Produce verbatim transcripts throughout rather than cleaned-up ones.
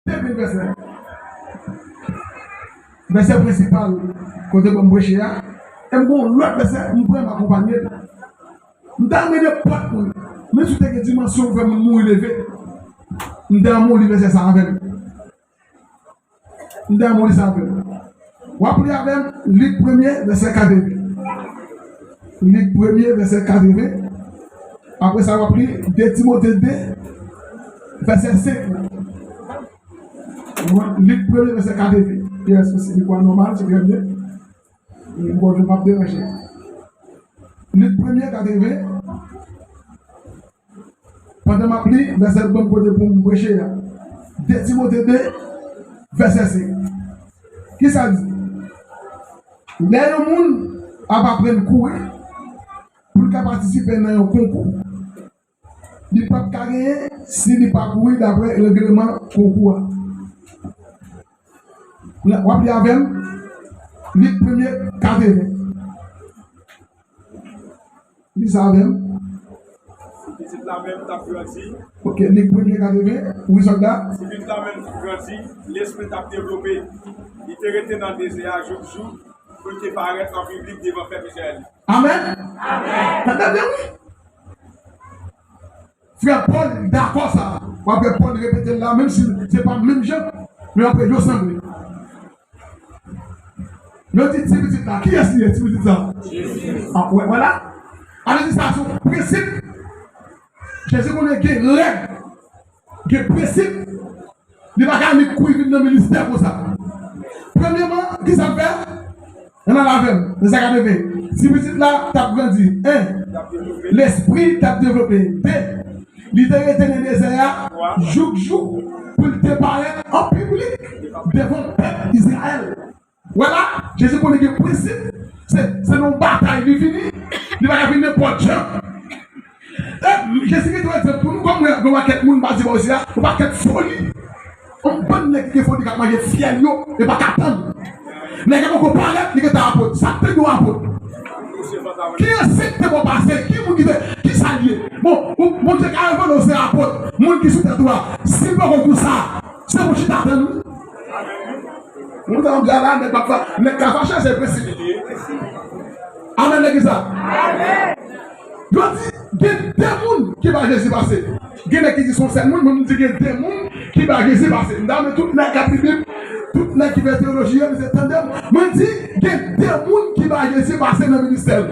de pil vèsè. Vèsè prensipal kote ban m preche a, e m gen yon lòt vèsè m pran m akonpanye l. M ta renmen nenpòt moun, menm si w te gen dimansyon pou fè moun mouri leve, m ta renmen w li vèsè sa avè m. M ta renmen w li sa avè m. W ap li avè m Lik premye, vèsè katreven. Lik premye, vèsè katreven. Apre sa, w ap li de Timote de, vèsè senk la. Lik premye, vèsè katreven. Yes, se li kwa nòmal, se trè byen. Bon, m ap deranje. Lik premye, katreven. Pandan m ap li vèsè l ban m kote pou m preche a, de Timote de, vèsè senk. Kisa l di? Lè yon moun ap aprann kouri pou l ka patisipe nan yon konkou, li p ap ka genyen si li pa kouri dapre règleman konkou a. W ap li avè m, Lik premye, katreven. Li sa avè m. Si pitit la menm t ap grandi. Ok, Lik premye, katreven. Wi, sòlda. Si pitit la menm t ap grandi, lespri t ap devlope. Li te rete nan dezè a jouk jou pou l te parèt an piblik devan pèp Izrayèl. Amèn. Amèn. Tande byen, wi. Frè Pòl dakò sa. W ap wè Pòl repete l la, menm si se pa menm jan, men w ap wè yo sanble. Yo di ti pitit la. Kiyès li ye, ti pitit sa? Jezi. Ah, wè, wè la. Sa vle di sa se yon prensip. Jezi konnen gen règ, gen prensip. Li pa ka annik kouri vin nan ministè konsa. Premyèman, kisa l fè? Ann al avè m, nan sa k ap rive. Ti pitit la t ap grandi. En, lespri t ap devlope. De, li te rete nan dezè a jouk jou pou l te parèt an piblik devan pèp Izrayèl. Wè la, Jezi konnen gen prensip. Se, se nan yon batay li vini. Li pa ka vin nenpòt jan. E, Jezi gen dwa di pou nou, kòm gen yon pakèt moun, m pa di bò isi a, yon pakèt foli. Yon bann nèg ki gen foli k ap manje fyèl yo, e pa ka tann. Nèg la poko parèt, li gentan apot. Sa k te di w apot? Ki ansent te bò pase? Ki moun ki te, ki sa l ye? Bon, ou, Bondye ka revele w se apot. Moun ki sou tèt ou a, si l poko kou sa, se pou chita tann wi. Moun sa m di a la, nèg pa fa-, nèg ka fache, se prensip li ye. Amèn, legliz la. Yo di, gen de moun ki ba Jezi pase. Gen nèg ki di se yon sèl moun, mwen, m di gen de moun ki ba Jezi pase. M ta renmen tout nèg k ap li Bib, tout nèg ki fè teyoloji yo, mesye, tande m. Mwen di, gen de moun ki ba Jezi pase nan ministè l.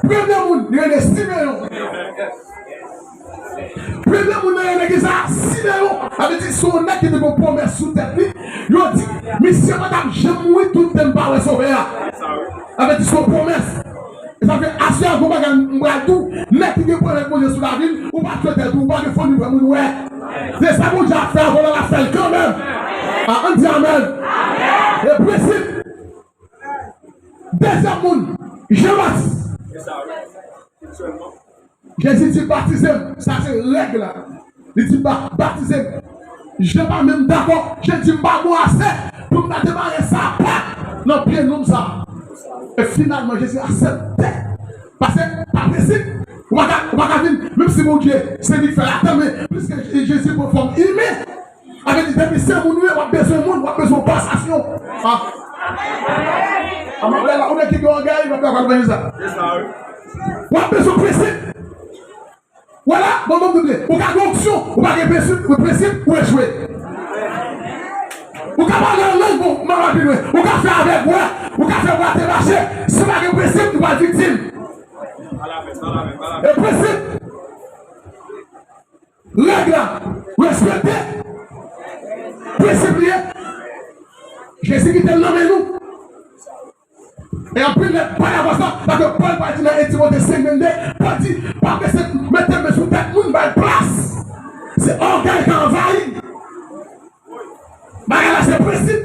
Premye moun, li rele Simeyon. Premye moun nan legliz la, Simeyon, sa vle di se yon nèg ki te gen pwomès sou tèt li. Yo di, misye pa t ap janm mouri toutan n pa wè Sovè a. Sa vle di se yon pwomès. E sa fè aswè a gon bagay m pral di w, nèg ki gen pwoblèm ak Bondye sou lavi l, ou pa twete tou, ou pa gen foli pou fè moun wè. Se sa Bondye ap fè a, vòlè l ap fè l kanmenm. A, ann di amèn. E prensip. Dezyèm moun, Jan Batis. Jezi di batize m, sa se règ la. Li di ba-, batize m. Jan pa menm dakò. Jan di m pa bon ase pou m ta demare sapa nan pye nonm sa. E finalman, Jezi aksepte. Paske, pa prensip, ou pa ka, ou pa ka vin, menm si Bondye, se li k fè la, men, piske Jezi pran fòm imen, sa vle di, depi se moun ou ye, w ap bezwen moun, w ap bezwen yon pasasyon. A. Amèn. Lè la, ou nèg ki gen ògèy, w ap travay nan sa. W ap bezwen prensip. Vwala, bon, bon, bon, bon. Ou ka gen onksyon, ou pa gen prensip, ou prensip, ou echwe. Ou ka pale an lang, bon, m al pi lwen. Ou ka fè avèg wè, ou ka fè bwate mache. Si w pa gen prensip, ou pral viktim. E prensip, règ la, respekte. Prensip li ye. Jezi kite l nan men nou. E anpil nèg pa dakò sa, paske Pòl pral di nan en Timote senk vennde, Pòl di, pa prese mete men sou tèt moun, bay plas. Se ògèy k anvayi. Bagay la se prensip.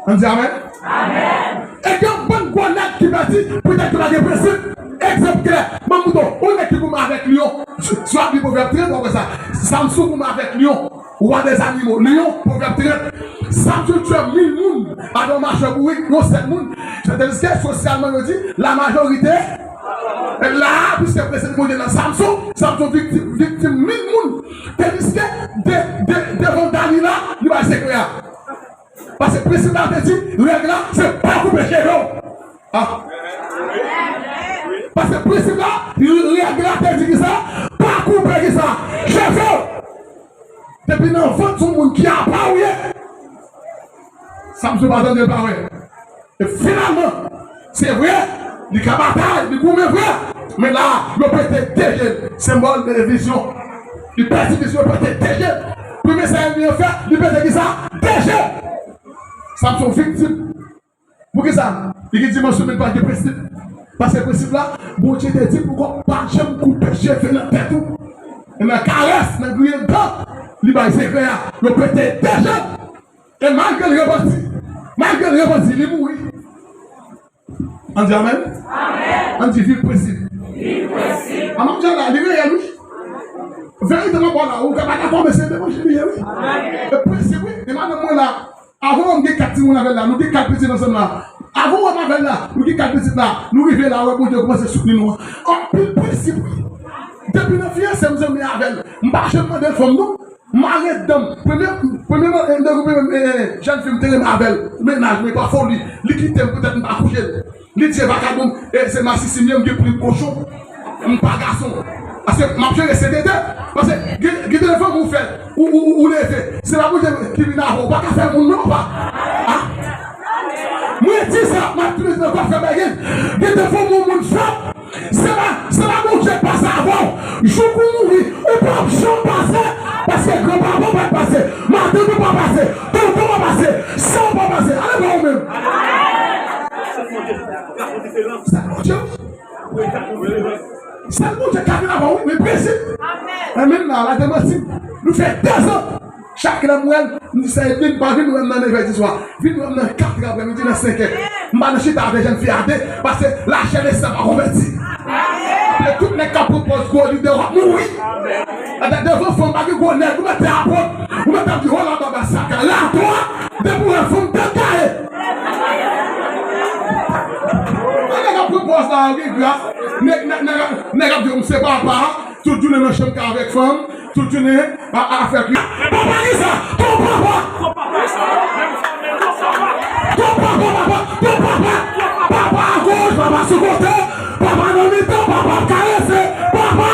Ann di amèn. Amèn. E gen yon bann gwo nèg ki pèdi, poutèt yo pa gen prensip. Egzanp klè, ban m montre w, yon nèg ki goumen avèk lyon. Si, si w ap li Pwovèb trant, w ap wè sa. Samson goumen avèk lyon. Wa dèzanimo, lyon, Pwovèb trant. Samson tiye mil moun avè yon machwè bourik, yon sèl moun. Tandiske sosyalman yo di, la majorite la, piske prensip Bondye nan Samson, Samson viktim, viktim mil moun. Tandiske de, de, de vandal li la, li bay sekrè a. Paske prensip la te di, règ la, se pa koupe cheve w. Ah. Paske prensip la, règ la te di kisa? Pa koupe kisa? Cheve w. Depi nan vant yon moun ki apa w ye, Samson pa tande l pa wè. E finalman, se vre, li ka batay, li goumen vre. Men la, yo pete de je l. Senbòl de vizyon. Li pèdi vizyon, yo pete de je l. Premye sa ènmi an fè, li pete kisa? De je l. Samson viktim. Poukisa? Li gen dimansyon men pa gen prensip. Paske prensip la, Bondye te di pou kò pa janm koupe cheve nan tèt ou. E nan karès, nan griyen dan, li bay sekrè a. Yo pete de je l. E malgre l repanti, malgre l repanti, li mouri. Ann di amèn. Ann di viv prensip. Ann ap di la, li reyèl, wi. Verite m ap ba w la, ou ka pa dakò, men se levanjil li ye, wi. E prensip, wi. E madanm mwen la, avan w wè m gen kat timoun avè l la, nou gen kat pitit ansanm la. Avan w wè m avè l la, nou gen kat pitit la. Nou rive la, wè Bondye kòmanse soutni nou an. Anpil prensip, wi. Depi nan fiyanse m zanmi avè l. M pa janm mande l fanm non. Mare dan m. Premye, premye, eh, nan premye, eh, eh, jèn fi m te renmen avè l. Mennaj mwen pa foli. Li kite m poutèt m pa kouche l. Li di e vakabon, eh, se masisi m ye, m gen plim kochon. M pa gason. Paske m ap jere sentete. Paske gen, gen telefòn ou fè, ou, ou, ou, ou leve. Se pa Bondye ki vin avè w. Ou pa ka fè moun non, papa. Ah. Mwen di sa, m ap toujou di nan kwafè bagay. Gen telefòn ou moun fè. Se pa, se pa Bondye k pase avè w. Jou k ou mouri, ou p ap janm pase, paske granpapa w pa t pase, matant ou pa pase, tonton w pa pase, sè w pa pase. Ale pa ou menm. Sèl Bondye, wi. Sèl Bondye k ka vin avè w, wi, men prensip. Amèn. Amèn la, la demanti. Nou fè dezan. Chak lè m wè l, m di, "Seyè, vin, pa vin wè m nan nevè di swa. Vin wè m nan kat aprèmidi, nan senkè." M pa nan chita avè jèn fi a de, paske lachè e san pa konvèti. E tout nèg k ap pran pòz gwo lidè, w ap mouri. Atè devan fanm, pa gen gwo nèg, ou mèt te apot, ou mèt ap di, "Hola baba saka, la twa, depi w wè fanm tèt kaye." Nèg ap pran pòz la, gen gras. Nèg, nèg, nèg ap, nèg ap di, "M se papa." Tout jounen nan chanm ka avèk fanm, tout jounen a, a, afè kri. Papa ki sa? Ton papa! Ton papa, papa! Ton papa! Papa agoch, papa sou kote, papa nan mitan, papa ap karese, papa!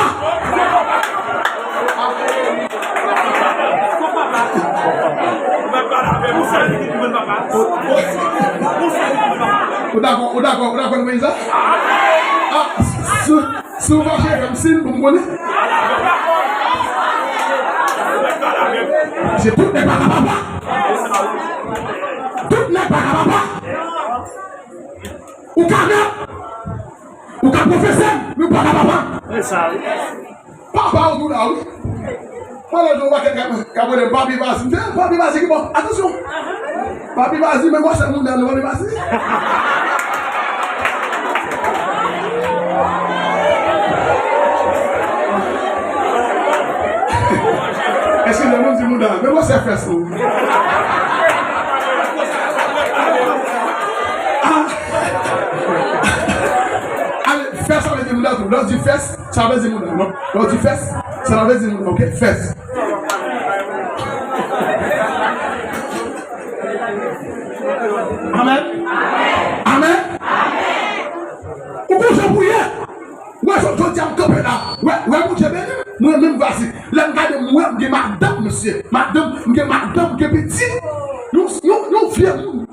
Ou dakò, ou dakò, ou dakò nou konn sa? Ah, si, si ou fache avè m, si m pou m konnen. Se tout nèg pa ka papa. Tout nèg pa ka papa. Ou ka mèt, ou ka pwofesè, men ou pa ka papa. Papa ou tou la, wi. Mwen lòt jou, yon pakèt k ap, k ap rele m, "Papi Vazi." M di, "Eh, Papi Vazi ki bò? Atansyon! Papi Vazi, men gwosè mouda nou, Papi Vazi." Eskize m, m di mouda, men gwosè fès ou. Ah. Ale, fès sa vle di mouda tou. Lè w di fès, sa vle di mouda, non? Lè w di fès, sa vle di mouda, oke? Fès. Amèn. Amèn. Ou konn jan pou ye. Wè, jodi a m kanpe la. Wè, wè, Bondye beni m. Mwen menm, vwasi. Lè m gade, m wè, m gen madanm, mesye. Madanm, m gen madanm, m gen pitit. Yon, yon, yon vye moun.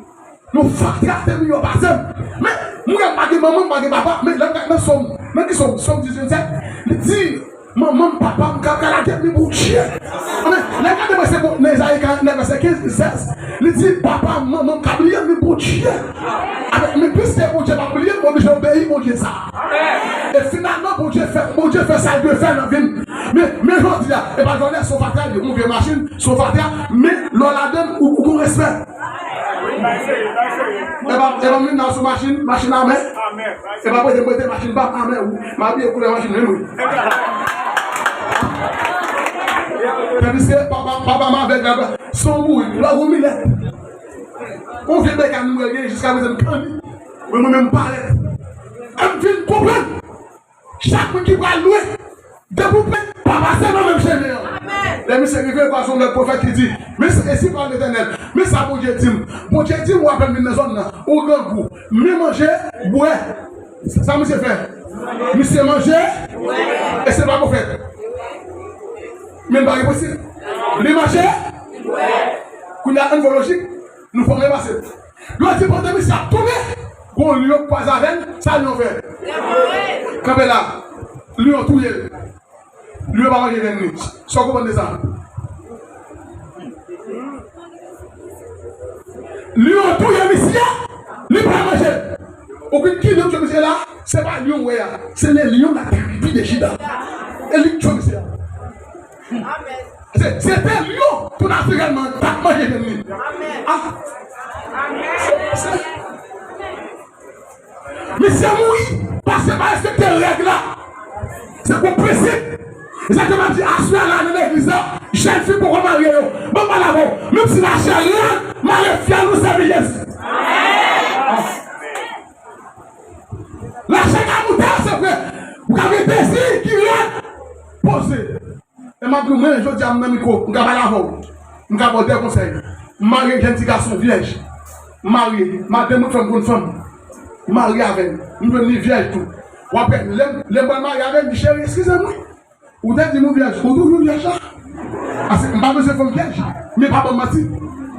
Yon fatra te miyò pase m. Men, mwen m pa gen manman, m pa gen papa, men lè m gade nan Sòm, nan ki Sòm? Sòm dizuit, vennsenk, li di, "Manman m, papa m ka, ka lage m, men Bondye." Men, lè m gade, mwen se bon, nan Ezayi karant nèf, vèsè kenz, sèz, li di, "Papa m, manman m ka bliye m, men Bondye." Amen. Men piske Bondye pa bliye m, mwen oblije obeyi Bondye sa. E finalman, Bondye fè, Bondye fè sa l dwe fè nan vi m. Men, men jodi a, e pa jodi a, se yon fatra, yon vye machin, se yon fatra, men lè w ladan l, ou, ou gon respè. E pa, e pa m vin la sou machin, machin amè. E pa prete, prete machin pa m amè, wi. M abiye koulè machin menm, wi. Tandiske papa, papa m avèg la, se yon bourik, lè w gon milèt. Yon vye bekàn m wè l gen, jiska prezan m kanni. Men mwen menm m parèt. E m vin konprann. Chak moun ki pral lwe, depi w pran pa pase nan menm chemen an. Lè misye rive, kwaze yon lòt pwofèt ki di, men sa, e si pawòl Letènèl, men sa Bondye di m. Bondye di m, w apèn vin nan zòn nan, ou grangou, men manje, bwè. Sa misye fè? Misye manje, e se pa pwofèt. Men pa gen posib. Li manje, kounye a, ann fè lojik, nou fòme pase. Yo di pandan misye ap tounen, gon lyon kwaze avè l, sa lyon fè? Kanpe la. Lyon touye l. Lyon pa manje vyann li. Sa w konprann de sa? Lyon touye misye, li pa manje. Ou konn ki lyon k touye misye la? Se pa lyon w wè a. Se le lion la tribu de Juda. E li k touye misye a. Se, se te lyon tou natirèlman t ap manje vyann li. Ah. Se, se, Misye mouri paske pa respekte règ la. Se pou prensip. E sa ke m ap di aswè a la nan legliz la, jèn fi poko marye yo. Ban m pale avè w. Menm si lachè rèd, mare fyèl nou sèvi Jezi. Lachè ka moute, se vre. Ou ka gen dezi ki rèd. Poze. E m ap di w, mwen, jodi a, m nan mikwo, m ka pale avè w. M ka ba w de konsèy. M marye jèn ti gason vyèj. M marye, madanm mwen fè m konn fanm. M marye avè l. M jwenn li vyèj tou. W ap wè, lè m, lè m pral marye avè l, m di, cheri, eskize m, wi. Ou te di m ou vyèj, ou toujou vyèj la? Ase, m pa bezwen fanm vyèj. Men pa ban m manti.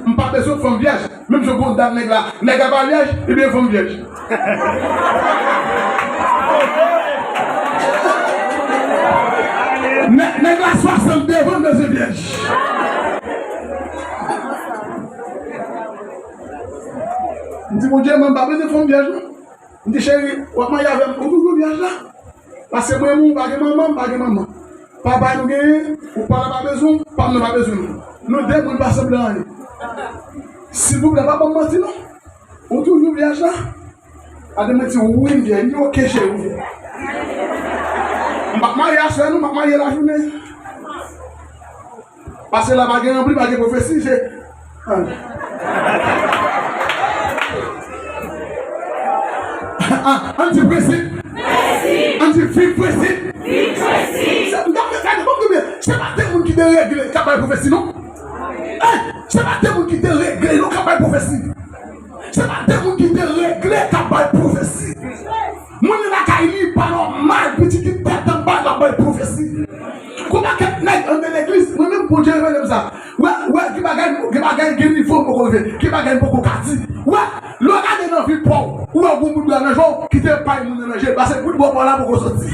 M pa bezwen fanm vyèj. Menm jan w konn dam nèg la, nèg la pa vyèj, ebyen fanm vyèj. Nè-, nèg la swasannde van bezwen vyèj. M di, Bondye, mwen m pa bezwen fanm vyèj, non. M di, cheri, w ap marye avè m, ou toujou vyèj la? Paske mwen, m pa gen manman, m pa gen manman. Papa nou genyen, ou pa la pa bezwen, pa m nan pa bezwen nou. Nou de moun pa sanble anyen. Silvouplè, pa ban m manti non. Ou toujou vyèj la? Madanm mwen di, wi, m vyèj. M di, oke, cheri, ou vyèj. M p ap marye aswè non, m ap marye lajounen. Paske la pa gen ranpli, pa gen pwofesi, se Ah, ann di prensip. Ann di viv prensip. Se, m t ap fè, gade, bon, byen, se pa de moun ki deregle k ap bay pwofesi, non. Ey, se pa de moun ki deregle, non, k ap bay pwofesi. Se pa de moun ki deregle k ap bay pwofesi. Moun nan lakay li, pa nòmal, pitit li tèt anba, l ap bay pwofesi. Gon pakèt nèg anndan legliz, mwen menm Bondye revele m sa. Wè, wè, gen bagay, gen bagay, gen nivo m poko rive, gen bagay m poko ka di. Wè, lè w gade nan vi pa w, ou wè gon bout bwa nan je w, kite pay moun nan nan je l, paske bout bwa pa w la poko soti.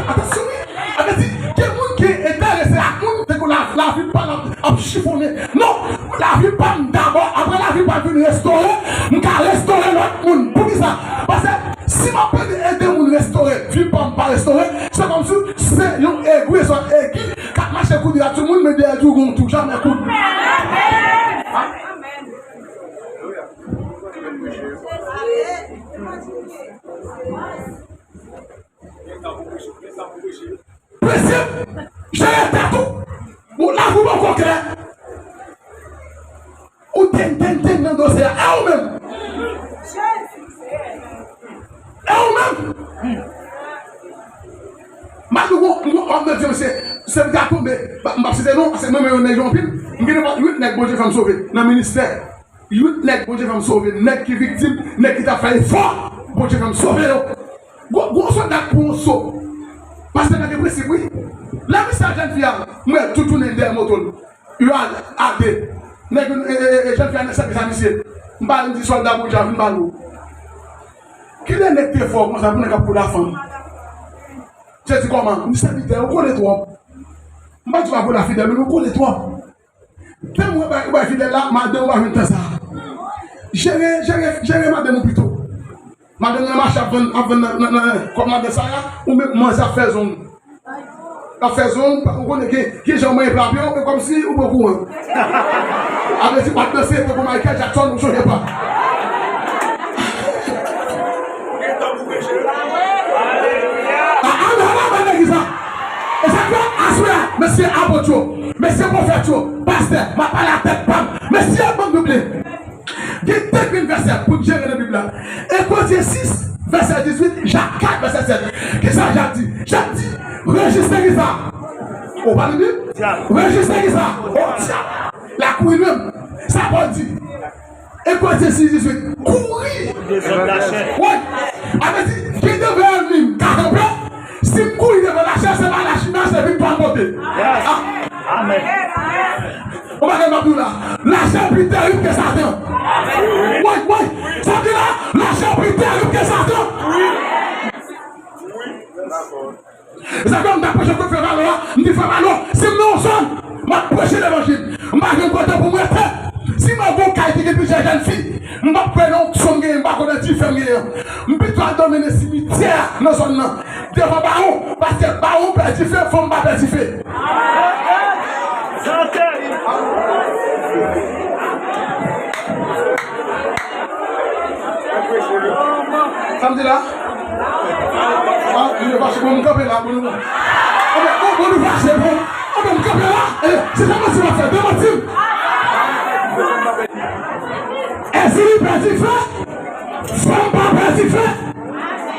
Atansyon wi, sa vle di, gen moun ki enterese ak moun, tankou la, lavi pa l ap, ap chifonnen. Non, lavi pa m dabò, apre lavi pa m vin restore, m ka restore lòt moun. Poukisa? Paske si m ap plede ede moun restore, vi pa m pa restore, se kòmsi se yon egri, se yon egi k ap mache kouri a tout moun, men dèyè tou gon tou, jamè kouri. Prensip, jere tèt ou. Bon, lavi w poko klè. Ou ten, ten, ten nan dosye a. E ou menm? E ou menm? M ap di w, m, m, m, se, se m ka tonbe. M p ap site non, paske mwen menm yon nèg yo anpil. M gen uit nèg Bondye fè m sove nan ministè. Uit nèg Bondye fè m sove, nèg ki viktim, nèg ki t ap fè efò, Bondye fè m sove yo. Gwo, gwo sòlda k pran yon so. Pastè pa gen prensip, wi. Lè misye a jèn fi a, m wè l tou tounen dèyè moto l. Yo a, a de. Nèg, e, e, e, jèn fi a nan sèvis a misye. M pa di sòlda Bondye a vin ba nou. Kilè nèg te fò konsa pou nèg ap kou la fanm? Jezi kòman? M di sèvitè, ou kole twòp. M pa di w pa kole a fidèl, men ou kole twòp. Tanm ou bay, ou bay fidèl la, madanm ou pa jwenn tan sa. Jere, jere, jere madanm ou pito. Madanm nan mache ap vann, ap vann nan, nan, nan, kòm madanm sa a, ou menm manzè ap fè zong. Ap fè zong, ou konnen gen, gen jan w manyen pla pye w, e kòmsi ou pa okouran. A vle di, w ap danse tankou Michael Jackson, ou chanje pa. A, a, a, a, legliz la. E sa k fè aswè a, mesye apot yo, mesye pwofèt yo, pastè, m ap pale a tèt pa m, mesye bann Bib li. Gen de grenn vèsè pou n jere nan Bib la. Efezyen sis, vèsè dizuit, Jak kat, vèsè sèt. Kisa Jak di? Jak di, Rejis se kisa? Ou pa li di? Dyab. Rejis se kisa? O dyab. L ap kouri menm. Sa Pòl di. Efezyen sis dizuit. Kouri. Dezòd lachè. Wi. Sa vle di, ki devan ènmi m ka kanpe? Si m kouri devan lachè, se pa lachè, se viktwa m pote. Yes. Ah. Amen. Ou pa gen m ap di w la. Lachè pi terib ke Satan. Wi, wi. Sa ki la, lachè pi terib ke Satan. Se sa k fè m t ap preche kot frè Valo a, m di, "Frè Valo, si m nan yon zòn, m ap preche levanjil. M pa gen kote pou m rete. Si m al gon kay ki gen plizyè jèn fi, m p ap kwè nan onksyon m genyen, m pa kwè nan dife m genyen an. M pito al dòmi nan simityè a, nan zòn nan, devan bawon, paske bawon pè dife, fanm pa pè dife." Sante! Sa m di la? Ah, li fache, bon, m kanpe la, bon, nou. Anben, bon, bon, nou fache, bon. Anben, m kanpe la. Eh, se sa manti w ap fè, demanti m. Èzili pè dife, fanm pa pè dife.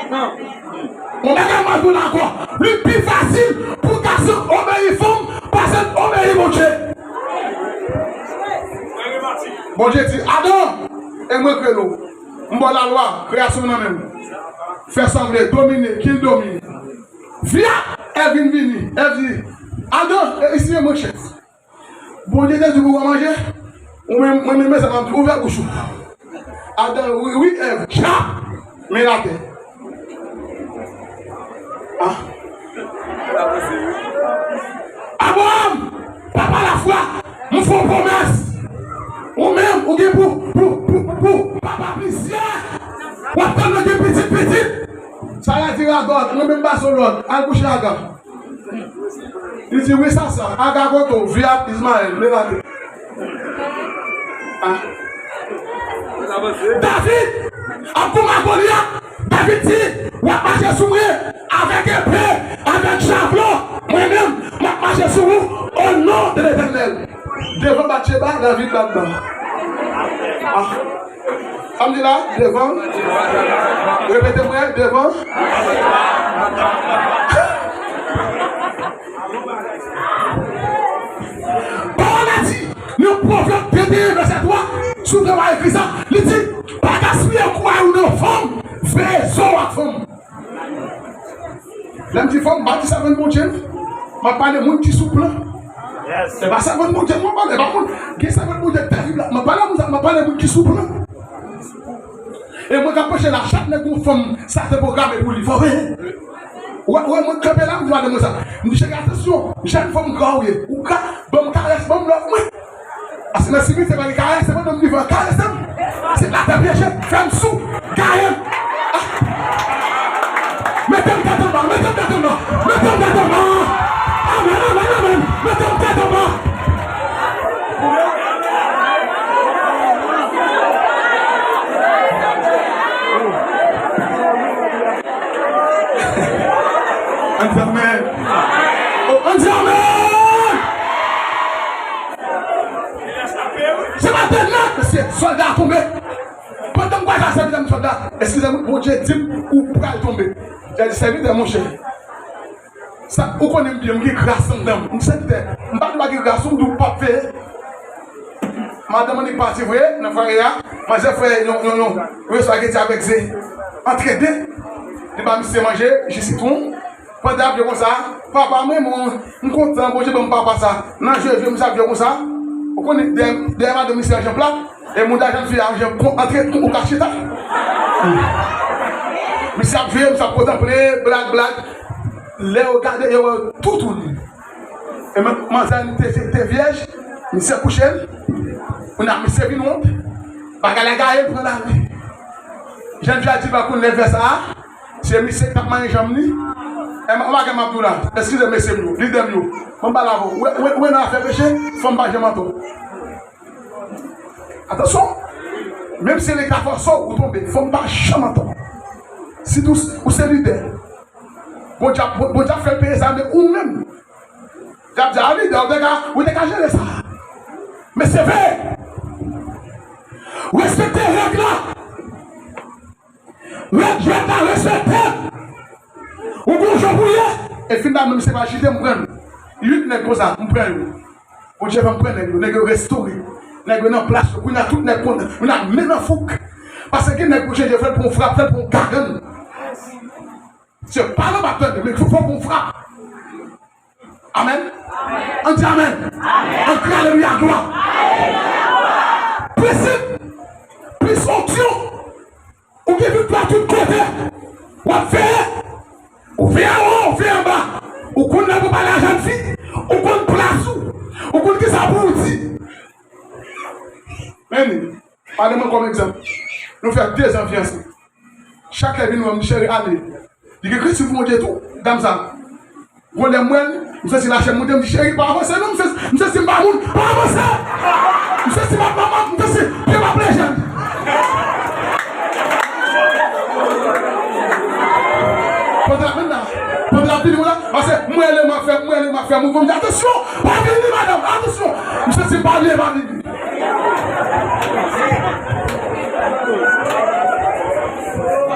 Yon bagay m ap di w la ankò. Li pi fasil pou gason obeyi fanm pase obeyi Bondye. Bondye di, "Adan, e mwen kreye w. M ba w lalwa, kreyasyon nan men m. Fè sa w vle, domine, kill domine. Via, Èv vin vini, Èv di, Adan, e isi e mwen chèf." Bondye te di pou w manje, ou menm, mwen menm, mezanmi, ouvè bouch ou. Adan, wi, wi, Èv, tchap, men l atè. Ah. Abraram, papa lafwa, m fè w pwomès. Ou menm, ou gen pou, pou, pou, pou, papa plizyè. W ap tann nan gen pitit, pitit. Sara di Aga, mwen menm ba sou lòd, al kouche Aga. Li di, "Wi, sa, sa, Aga kote w, via Izmayèl, men l atè." Ah. David ap konba Golyat. David di, "W ap mache sou mwen avèk epe, avèk javlo. Mwen menm, m ap mache sou ou, o non de Letènèl." Devan Batcheba, David bat ba. Ah. Sa m di la, devan. Repete mwen, devan. Pawòl la di, nan Pwovèb venteyen, vèsè twa, si w te wè ekri sa, li di, "Pa gaspiye kouraj ou nan fanm, veye zo w ak fanm." Lè m di fanm, m pa di sèvant Bondye, non. M ap pale moun ki sou plan. Yes. Se pa sèvant Bondye, non, m ap pale, pa moun, gen sèvant Bondye terib la. M ap pale moun sa, m ap pale moun ki sou plan. E mwen k ap preche la, chak nèg gon fanm, sa te pwograme pou li, fò veye. Ou wè, ou wè, mwen kanpe la, m di madanm mwen sa. M di, "Cheri, atansyon, jèn fanm gra ou ye. Ou ka ban m karès, ban m love mwen." Paske nan simitye pa gen karès, se pandan m vivan, karese m. Se atè pyeje, fè m sou, gaye m. Ah. Mete m tèt anba, mete m tèt anba, mete m tèt anba. Amèn, amèn, amèn. Mete m tèt anba. Ann di amèn. Oh, ann di amèn. Se pa de nèg, mesye, sòlda a tonbe. Pandan m kwaze a sèvitè m, sòlda, eskize m, Bondye di m ou pral tonbe. Li di, "Sèvitè, monchè, sa, ou konnen m byen, m gen gras anndan m. M sèvitè, m pa di w pa gen gras, ou m di w p ap veye." Madanm Annik pati vre, nan fwaye a, manzè fè yon, yon, yon, yon espageti avèk ze. Antre de, li ba misye manje, ji sitwon. Pandan y ap jwe konsa, papa mwen, bon, m kontan, Bondye ban m papa sa. Nan jwe, jwe, misye ap jwe konsa. Ou konnen, dèyè, dèyè madanm misye an jan plat, e mouda jèn fi a an jan kon, antre, ou ka chita. Misye ap jwe, misye ap kontanple, blag, blag. Lè yo gade, yo wè toutouni. E men, manzè te, te, te vyèj, misye kouche l. Kounye a, misye vin wont. Bagay la gaye, l pran lari. Jèn fi a di, pa konn lè vè sa a, se misye k t ap manyen janm li. E m, ou pa gen m ap di w la. Eskize mesye m yo, lidè m yo. Ban m pale avè w. Ou wè, ou wè, ou wè nan afè peche, fanm pa janm antre w. Atansyon. Menm si leta fòse w, ou tonbe, fanm pa janm antre w. Sitou ou se lidè. Bondye ap, Bondye ap fè l peye sa, men ou menm. Y ap di, "A, lidè, ou te ka, ou te ka jere sa." Mesye, veye! Respekte règ la! Règ jwèt la, respekte! Ou gon jan pou ye, E fin la menm se pa chite m pran. Uit nèg konsa, m pran yo. Bondye fè m pran nèg yo, nèg yo restore. Nèg yo nan plas yo, kounye a tout nèg konn, kounye a men nan fouk. Paske gen nèg pou chanje, fè l pou yon frap, fè l pou yon gagann. Se pa nan m ap tande, men fò pou yon frap. Amèn. Ann di amèn. Ann kriye alelouya, glwa. Prensip, plis onksyon. Ou gen viktwa tout kote. W ap veye. Ou veye anwo, ou veye anba. Ou konn lè pou pale a jèn fi. Ou konn plas ou. Ou konn kisa pou ou di. Men, pale mwen kòm egzanp. Nou fè dezan fiyanse. Chak lè vin wè m, cheri, ale. Li gen kretyen pou Bondye tou, dam sa. Gon lè m wè l, m santi lachè m moute, m di, cheri, pa avanse non, m santi, m santi m pa moun, pa avanse! M santi m ap manman, m santi pye m ap lejè. Pandan l ap vin la, pandan l ap vini la, paske m wè lè m ap fè, m wè lè m ap fè mouvman, m di, atansyon, pa vini madanm, atansyon! M santi m pa byen, pa vini.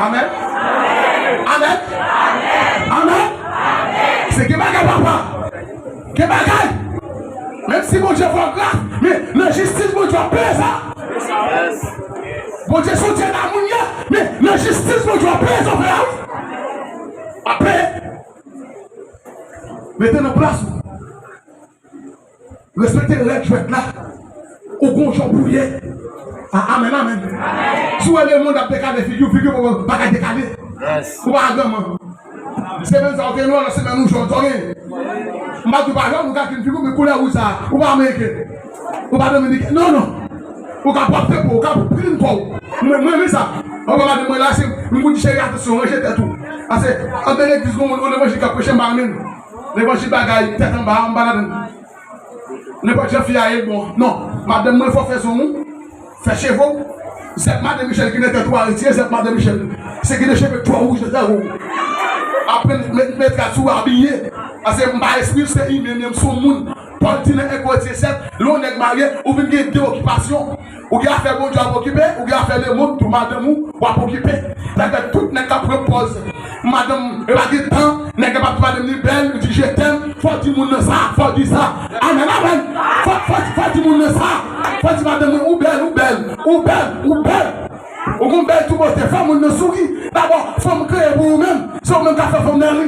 Amèn. Amèn. Amèn. Se gen bagay, papa. Gen bagay. Menm si Bondye fè w gras, men nan jistis Bondye w ap peye sa. Bondye se yon Dye damou l ye, men nan jistis Bondye w ap peye sa w fè a wi. W ap peye. Rete nan plas ou. Respekte règ jwèt la. Ou gon jan pou ye. Ah, amèn, amèn. Si w wè lemonn ap dekale figi w, figi w pa ka dekale. Ou pa granman. Semèn sa ou te nwa, lòt semèn ou jòn, sa w gen. M pa di w pa jòn, ou ka fin figi w, men koulè wouj sa, ou pa ameriken. Ou pa dominiken. Non, non. Ou ka pwòpte po, ou ka plin kò w. Mwen, mwen renmen sa. Ou pa gade mwen la, se, m pou di cheri, atansyon, ranje tèt ou. Paske, antre legliz, gon moun, yon levanjil k ap preche, m pa renmen l. Levanjil bagay, tèt anba, m pa ladann. Nenpòt jan fi a ye, bon. Non, madanm mwen, fò w fè zong ou, fè cheve w. Zèb Madan Michèl ki nan tèt ou a, retire zèb Madan Michèl. Se ki de cheve twò wouj nan tèt ou. Aprann met, met rad sou ou, abiye. Paske m pa espri, se imen, men m se yon moun. Pòl di nan en Korentyen sèt, lè yon nèg marye, ou vin gen de okipasyon. Ou gen afè Bondye w ap okipe, ou gen afè lemonn tou, madanm ou w ap okipe. Sa fè tout nèg k ap pran pòz madanm, yo pa gen tan, nèg la p ap di madanm li bèl, li di je t'aime, fò w di moun nan sa, fò w di sa. Amèn, amèn. Fò, fò, fò w di moun nan sa. Fò w di madanm mwen, ou bèl, ou bèl, ou bèl, ou bèl. Ou gon bèl tou bote, fè moun nan souri. Dabò, fanm kreye pou ou menm, se ou menm k ap fè fanm nan ri.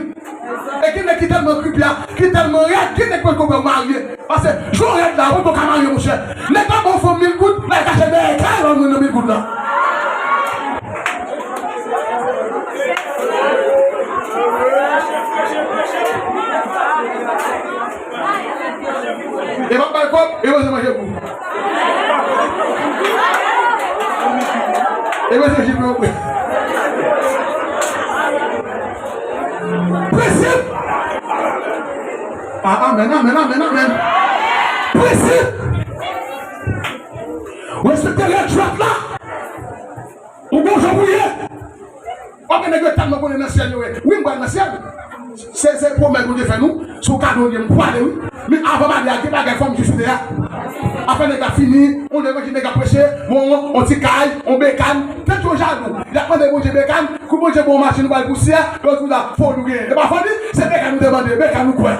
E gen nèg ki tèlman kripi a, ki tèlman rèd, gen nèg poko wè w marye. Paske, jan w rèd la, ou poko ka marye, monchè. Nèg la ba w fanm mil goud, l al kache dèyè kay, l al mande mil goud la. E pa bay kòb, e manje manje pou. E manje jip yo. Prensip. Ah, amèn, amèn, amèn, amèn. Prensip. Respekte règ jwèt la. Ou gon jan pou ye. W ap gen nèg yo tèlman konnen nan syèl yo ye. Wi, m pral nan syèl. Se, se pwomès Bondye fè nou. Se yon kado l ye, m prale wi. Men avan m ale a, gen bagay fò m di sou tè a. Afè nèg la fini, yon levanjil nèg ap preche, bon, yon ti kay, yon bekàn. Tèt yo jalou. Y ap mande Bondye bekàn, kou Bondye ba w machin ou ba l pousyè, yo di w la, foli w genyen. E pa foli, se bekàn ou te mande, bekàn ou kwè.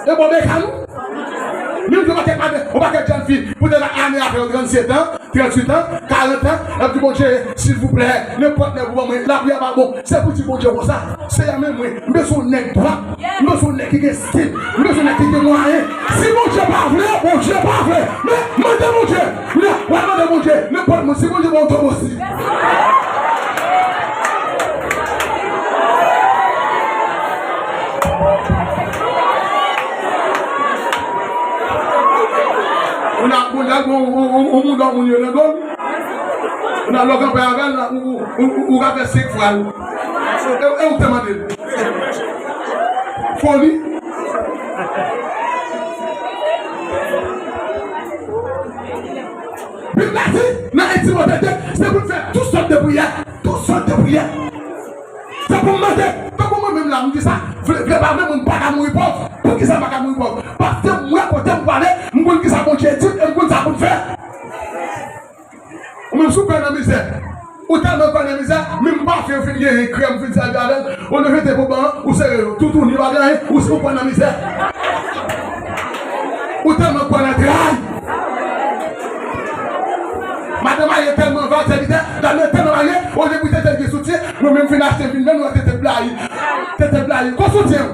E bon bekàn ou. Menm yon pakèt madanm, yon pakèt jèn fi, poutèt ane a fè yo trannsetan, trannwit an, karant an, l ap di Bondye, silvouplè, nenpòt lè pou ban mwen, lapriyè pa bon. Se pou di Bondye konsa, Seyè men mwen, m bezwen yon nèg dwat, m bezwen yon nèg ki gen stil, m bezwen yon nèg ki gen mwayen. Si Bondye pa vle, Bondye pa vle. Men, mande Bondye. Kounye a, w al mande Bondye, nenpòt moun, si Bondye ba w tobosi. Ou nan, ou nan, ou, ou, ou, ou moun dòmi moun yo nan dòmi. Ou nan lòk anpè avè l, ou, ou, ou, ou ka fè senk fwa l. E, e ou te mande l. Foli. Bib la di, nan en Timote de, se pou n fè tout sòt de priyè. Tout sòt de priyè. Se pou m mande, tankou mwen menm la, m di sa, vle, vle pa vle, moun pa ka mouri pòv. Poukisa m pa ka mouri pòv? Paske m wè kote m prale, m konn kisa Bondye di m, e m konn sa pou m fè. Ou menm si w pè nan mizè, ou te Tèlman kwè nan mizè, menm pafen ou fin genyen, krèm ou fin sèvi avè l, ou leve te pou ban an, ou sere yo. Toutouni pa gen anyen, ou, ou kwè nan mizè. Ou tèlman kwè nan tray. Madan marye tèlman va sèvitè, gade tèlman marye, olye pou tete gen soutyen, nou menm fin achte vin menm nou tete blayi. Tete blayi. Kon soutyen.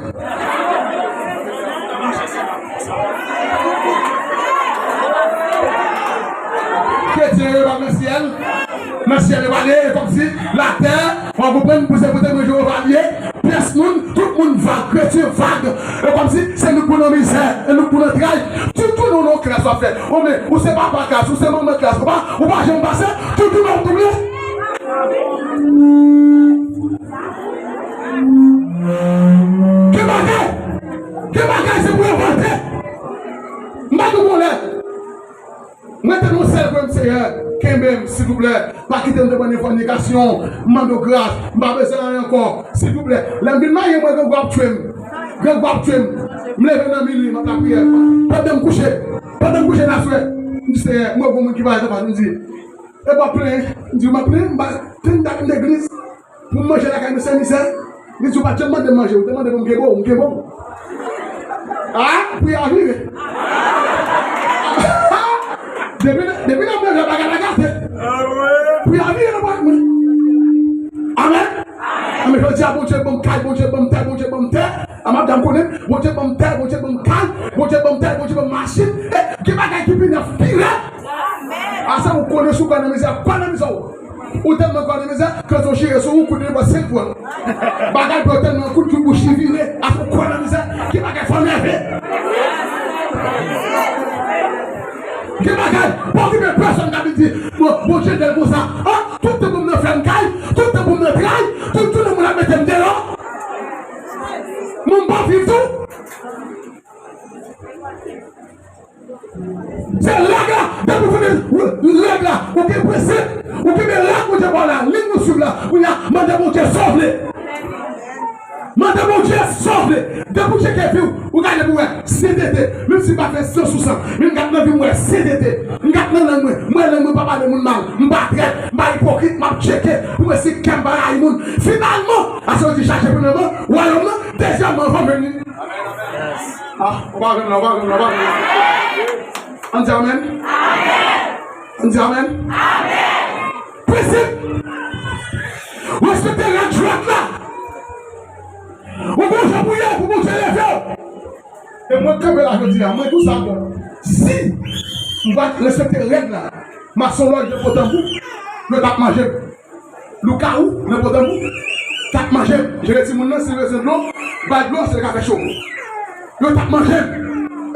Kretyen yo pa nan syèl. Nan syèl yo pale, e kòmsi latè, w ap konprann, pou se pote mwen Jewova l ye, pyès moun, tout moun vag, kretyen vag. E kòmsi se nou k pou nan mizè, e nou k pou nan tray. Toutouni w nan klas w ap fè. O men, ou se papa klas, ou se manman klas, ou pa, ou pa janm pase, toutouni w ap touble. Gen bagay, gen bagay se pou envante. M pa gen pwoblèm. Mwen te nan yon sèl vre m, Seyè, kenbe m, silvouplè. Pa kite m depann de fònikasyon. M mande w gras. M pa bezwen anyen ankò. Silvouplè. Lè m vin marye, mwen, grangou ap tchwe m. Grangou ap tchwe m. M leve nan minui, m ap lapriyè. Pandan m kouche, pandan m kouche n aswè, m di, Seyè, mwen, gon moun ki pa anfas, m di, e w ap plenyen? M di, m ap plenyen, m pa, te m t ap legliz. Pou m manje lakay mwen se mizè. Li di, ou pa t janm mande m manje, ou te mande pou m kenbe w, m kenbe w. A, priyè a vire. Depi, depi nan manje bagay la gate. Priyè a vire nan pòt mwen. Amèn. Amèn. Jodi a, Bondye ban m kay, Bondye ban m tè, Bondye ban m tè. A, madanm konnen, Bondye ban m tè, Bondye ban m kay, Bondye ban m tè, Bondye ban m machin. E, gen bagay ki pi nèf, pi rèd. A, sa ou konnen si w kwè nan mizè, kwè nan mizè w. Ou tèlman kwè nan mizè, kanson chire sou ou, kout li pa senk fwa. Bagay bò tèlman kout, tout bouch li vire. Aske ou kwè nan mizè, gen bagay fò nève. Gen bagay, pa okipe pèsonn k ap vin di, bon, Bondye bèl konsa. An, tout tan pou m nan fè m kay, tout tan pou m nan tray, tout jounen moun ap mete m deyò. Moun pa viv tou. Se règ la, depi w fini règ la, ou gen prensip, ou kenbe règ Bondye ba w la, liy ou swiv la, kounye a, mande Bondye sa w vle. Mande Bondye sa w vle. Depi w tcheke vi w, ou gade pou w wè, sentete, menm si m pa fè san sou san, men m gad nan vi m, m wè sentete. M gad nan lang mwen, m wè lang mwen pa pale moun mal, m pa trèt, m pa ipokrit, m ap tcheke pou m wè si kè m pa rayi moun. Finalman, aswè yo di chache premyèman wayòm nan, dezyèmman fanmi li. A, ou pa jwenn la, ou pa jwenn la, ou pa jwenn la. Ann di amèn. Ann di amèn. Prensip. Respekte règ jwèt la. Ou gon jan pou ye pou Bondye leve w. E mwen kanpe la jodi a, mwen di w sa ankò. Si m pa t respekte règ la, mason lòj nan Potanbou, yo t ap manje m. Loukawou nan Potanbou t ap manje m. Jere timoun nan, si l bezwen dlo, ba l dlo, se l ka fè cho. Yo t ap manje m.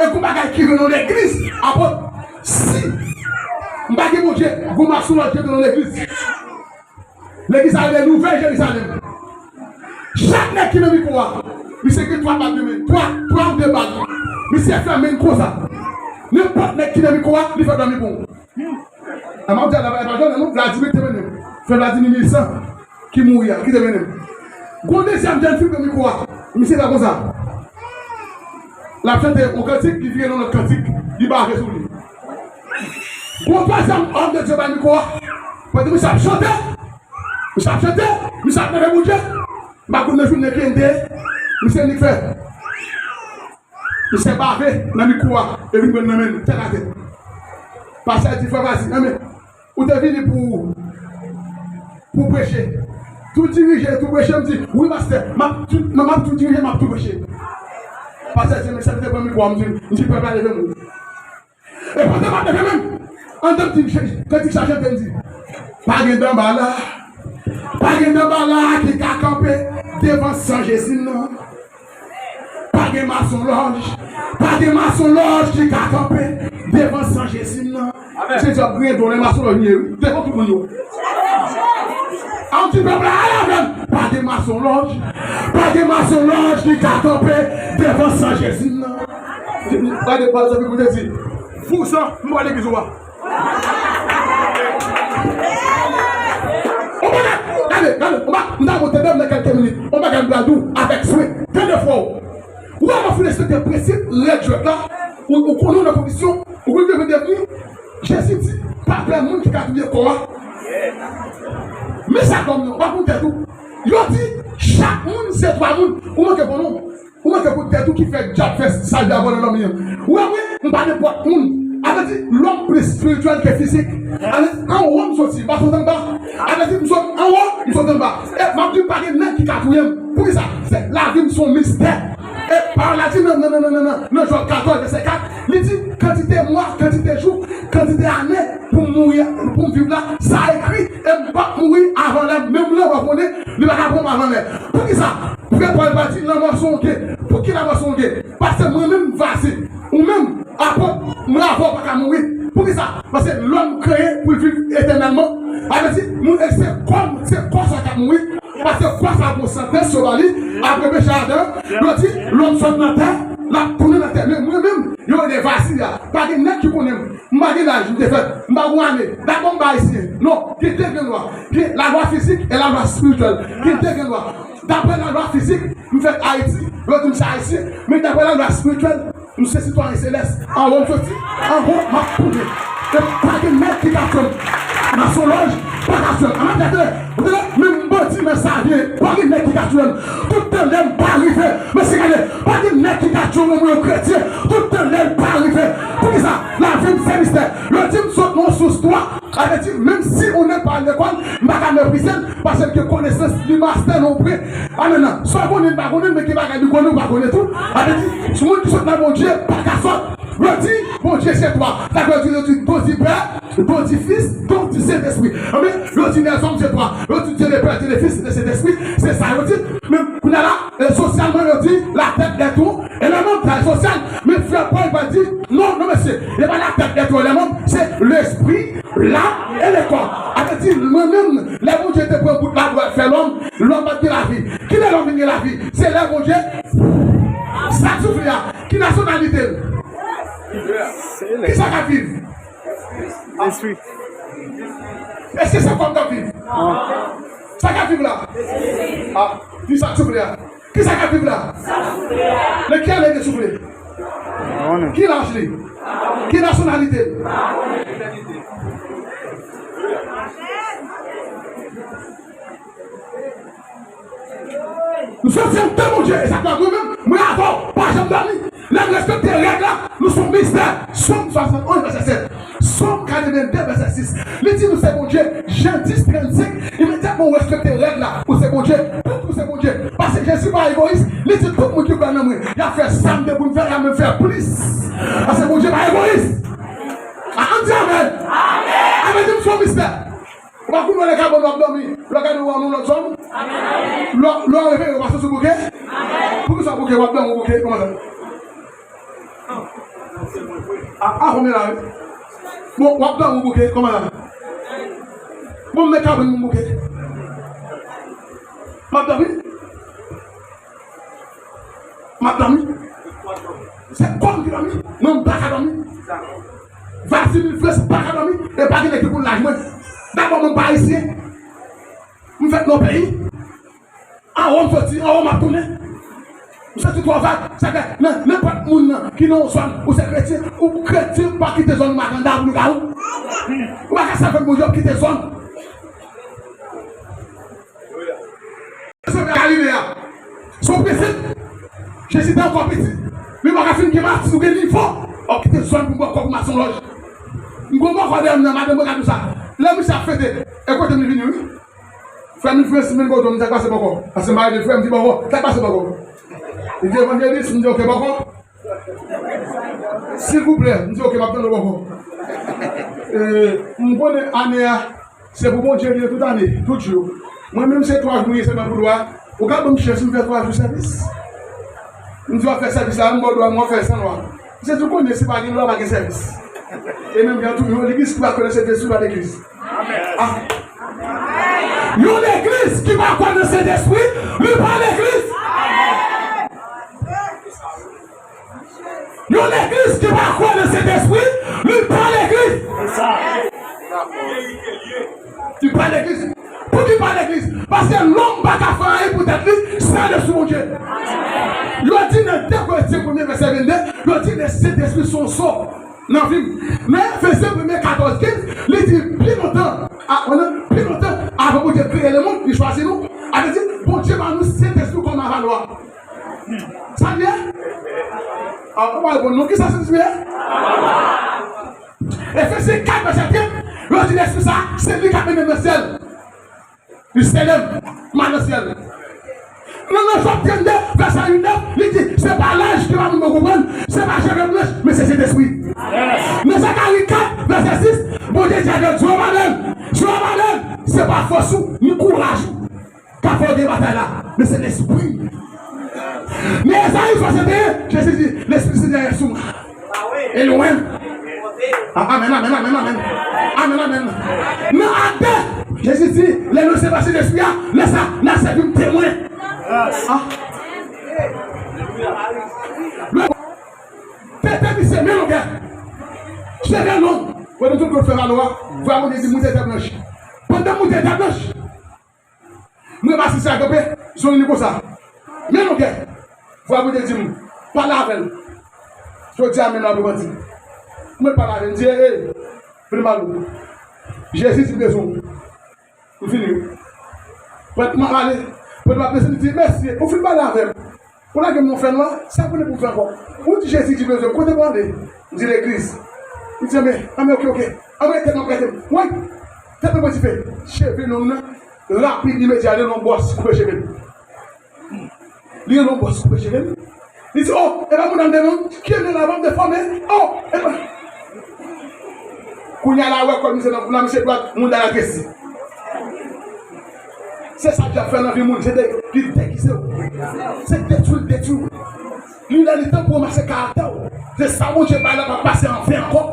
E gon bagay ki vin nan legliz, apot, si m pa gen Bondye, gon mason lòj jete nan legliz. Legliz sa rele Nouvèl Jerizalèm. Chak nèg ki nan mikwo a, misye gen twa bag nan men, twa, twa ou de bag. Misye fèmen l konsa. Nenpòt nèg ki nan mikwo a, li fè dòmi pou ou. A, m ap di a la, e pa jwenn non, Vladimir te mennen m. Frè Vladimir Milsan, ki mouri a, ki te mennen m. Gon dezyèm jèn fi pran mikwo a, misye fè konsa. L ap chante yon kantik, li vire nan lòt kantik, li bave sou li. Gon twazyèm òm de Dye bay mikwo a. Pandan misye ap chante, misye ap chante, misye ap leve Bondye. M pa konn nan jounen ki ende, misye nik fè. Misye bave nan mikwo a, e vin pran nan men l, tèt atè. Pastè di, frè, vas-y, anben, ou te vini pou, pou preche. Tou dirije, tou preche, m di, wi, pastè, m ap tou, m ap tou dirije, m ap tou preche. Pastè di, men sa te pran mikwo a, m di, m di, pèp la leve m. E pandan m ap leve menm, ann tann ti kantik sa chante, m di, pa gen danbala, pa gen danbala ki ka kanpe devan san Jezi m nan. Pa gen masonlòj, pa gen masonlòj ki ka kanpe devan san Jezi m nan. Jezi ap griyen do lè masonlòj vini, wi, devan tout moun yo. An di pèp la, ale avè m. Pa gen masonlòj, pa gen masonlòj ki ka kanpe devan san Jezi m nan. Gade, pa egzanp, pou te di, pou sa, m pa legliz ou a. On bagay, gade, gade, on ba-, m ta monte menm nan kèlke minit. On bagay m pral di w avèk swen. Tande fò. Ou pa fin respekte prensip, règ jwèt la. Ou, ou konnen w nan kondisyon, ou konnen w devni. Jezi di, pa pè moun ki ka touye kò a. Men sa kòm non, pa pou tèt ou. Yo di, chak moun se twa moun. Ou manke bon non. Ou manke pou tèt ou ki fè dyab fè sal dyab vòlè lòm li an. Ou wè mwen, m pa nenpòt moun. A vle di, lòm plis espirityèl ke fizik. A vle di, anwo m soti, m pa sot anba. A vle di, m sot anwo, m sot anba. E m ap di, pa gen nèg ki ka touye m. Poukisa? Se lavi m se yon mistè. E pawòl la di nan, nan, nan, nan, nan, nan, nan Jòb katòz, vèsè kat, li di, kantite mwa, kantite jou, kantite ane pou m mouri, pou m viv la, sa ekri, e m p ap mouri avan lè m. Menm lanmò konnen, li pa ka pran m avan lè. Poukisa? Prè Pòl pa di, lanmò se yon gen. Pouki lanmò se yon gen? Paske mwen menm m vase. Ou menm, apot, mwen avè w pa ka mouri. Poukisa? Paske lòm kreye pou l viv etènèlman. A vle di, moun, e se kò, se kò sa k ap mouri. Paske kò sa gon santans yo ba li, apre peche Adan, yo di, lòm sot nan tè, l ap tounen nan tè. Men mwen menm, yo rele vasi a. Pa gen nèg ki konnen m. M pa gen laj m te fèt. M pa gon ane. Dabò m pa ayisyen. Non, gen de grenn lwa. Gen lalwa fizik e lalwa espirityèl. Gen de grenn lwa. Daprè lalwa fizik, m fèt Ayiti, yo di m se ayisyen. Men daprè lalwa espirityèl, m se sitwayen selès. Anwo m soti, anwo m ap tounen. E pa gen nèg ki ka fè m. Masonlòj pa ka fè m. Ann ap gade, ou tande? Menm bandi nan Savyen, pa gen nèg ki ka touye m. Tout tan lè m pa rive, mesye gade, pa gen nèg ki ka touye m, mwen yon kretyen. Tout tan lè m pa rive. Poukisa? Lavi m se mistè. Yo di m sot nan yon sous twa. Sa vle di, menm si yon nèg pa al lekòl, m pa ka meprize l, paske l gen konesans, li mastè nan yon pwen. A, non, non. Sa w konnen, l pa konnen, men gen bagay li konnen, ou pa konnen tou. Sa vle di, si moun ki sot nan Bondye, pa ka sòt. Yo di, Bondye se twa. Sa vle di, yo di, Don di Pè, Don di Fis, Don di Sentespri. Anben, yo di, lèzòm se twa. Yo di, Dye le Pè, Dye le Fis, Dye le Sentespri. Se sa yo di. Men, kounye a la, e, sosyalman, yo di, la tête est tout, et les membres, sa e sosyal. Men frè Pòl pa di, non, non, mesye, e pa la tête est tout, et les membres, se lespri, lam e le kò. A vle di, mwen menm, lè Bondye te pran bout labou al fè lòm, lòm pa t gen lavi. Kilè lòm vin gen lavi? Se lè Bondye, sa k soufle a, ki nasyonalite l? Ki sa k ap viv? Espri. Èske se kò m k ap viv? Non. Sa k ap viv la? A, di sa k soufle a. Ki sa k ap viv la? Nan ki ane li te soufle? Ki laj li? Ki nasyonalite l? Nou se sèvitè Bondye, e sa k fè mwen menm, mwen avè w, pa janm dòmi. Lè n respekte règ la, nou se yon mistè. Sòm swasannonz, vèsè sèt. Sòm katrevenndè, vèsè sis. Li di nou se Bondye. Jan dis, trannsenk, imedyatman ou respekte règ la, ou se Bondye. Tout ou se Bondye. Paske Jezi pa egoyis, li di tout moun ki kwè nan mwen, y ap fè sa m te pou n fè, y ap menm fè plis. Paske Bondye pa egoyis. A, ann di amèn. Amèn. Amèn, di m se yon mistè. Ou pa konn lè kabòn w ap dòmi, lè w gade w wè yon lòt zòn. Lè w, lè w reveye w pa sou bouke. Poukisa w bouke, w ap dòmi w bouke, kòman sa? A, a, konbyen la, wi? Bon, w ap dòmi w bouke, kòman sa? Bon, m met kabòn m bouke. M ap dòmi. M ap dòmi. Se kò m ki dòmi. Mwen, m pa ka dòmi. Vladimir Frantz pa ka dòmi. E pa gen nèg ki pou laj mwen. Dabò, mwen pa ayisyen. M fèt nan yon peyi. Anwo m soti, anwo m ap tounen. M soti twò vag. Sa fè, nan, nenpòt moun nan, ki nan yon zòn, ou se kretyen, ou kretyen, pa kite zòn makanda pou lougawou. Ou pa ka sèvi Bondye, w ap kite zòn. Se Galile a. Se yon prensip. Jezi te ankò piti. Men w pa ka fin gen matis ou gen nivo. W ap kite zòn pou bòkò pou masonlòj. M gon bòkò dèyè m nan, madanm mwen ka di w sa. Lè misye ap fete, e kote m li vini, wi. Frè m, frè m, si m vin kote w, m di sa k pase bòkò. Paske m pa rele frè m, di bòkò. Sa k pase bòkò? Li di evanjelis, m di oke bòkò. Silvouplè, m di oke, m ap tande w bòkò. E, m konnen ane a, Se pou Bondye li ye tout ane, tout jou. Mwen menm se twa jou mwen gen sèlman pou dwa. Ou ka ban m chans m fè twa jou sèvis? M di w ap fè sèvis la, m ba w dwa, m w ap fè san lwa. Misye di w konnen si pa gen lwa, pa gen sèvis. E menm jan tou, yon legliz ki pa kwè nan Sentespri pa legliz. A. Yon legliz ki pa kwè nan Sentespri, li pa legliz. Yon legliz ki pa kwè nan Sentespri, li pa legliz. Li pa legliz. Pouki pa legliz? Paske lòm pa ka fè anyen pou tèt li san de sou Bondye. Yo di nan de Korentyen premye vèsè vennde, yo di le Sentespri se yon so nan vi m. Nan Efezyen premye katòz kenz, li di pi lontan, a, pi lontan, avan Bondye kreye lemonn, li chwazi nou. A vle di, Bondye ba nou Sentespri kòm avalwa. Sa l ye? A, ou pa reponn non. Kisa Sentespri ye? Efesyen kat, vèsè trant, yo di Lespri sa, se li k ap mennen nan syèl. Li sele m, m al nan syèl. Nan, nan Jòb trannde, vèsè uit, nèf, li di, se pa laj ki pa moun mwen konprann, se pa cheve blanch, men se Sentespri. Nan Zakari kat, vèsè sis, Bondye di avè Zowababèl, Zowababèl, se pa fòs ou, ni kouraj ou k ap fè w gen batay la, men se Lespri m. Nan Ezayi swasanteyen, Jezi di, Lespri Senyè a sou mwen. E lwen. A, amèn, amèn, amèn, amèn. Amèn, amèn. Nan Ak de, Jezi di, lè nou resevwa Sentespri a, lè sa, n a sèvi m temwen. A. Tete misye, men longè. Cheve long. Wè nou tout kote fè valo a. Vwa Bondye di moute tè blanch. Pandan moute tè blanch, mwen pa sisya kanpe, zon li konsa. Men longè. Vwa Bondye di m, pale avè l. Jodi a menm la pou bandi. Mwen pale avè l, m di, ey, ey, vin pale w. Jezi di m bezwen w. M fini wi. Prèt m ap ale. Prèt m ap desann, li di, mesye, ou fin pale avè m. Ou lage m nan fènwa, sa konnen pou m fè ankò. Ou di Jezi di bezwen m, kote pou ale? M di legliz. Li di, anben, anben, oke, oke. Anben, tèt mwen prete m. Woy! Tèt mwen pran dife. Cheve long nan, rapid, imedya, li rele yon bòs koupe cheve l. Li rele yon bòs koupe cheve l. Li di, o, e pa moun nan m te non, ki ene la, pa m te fòme. O, e pa. Kounye a la, wè kò misye nan, nan misye dwat, moun nan la tresi. Se sa dyab fè nan vi moun, se de, li degize w. Se detwi l detwi w. Li lè li tan pou ranmase karaktè w. Se sa Bondye bay la, pa pase anfen ankò.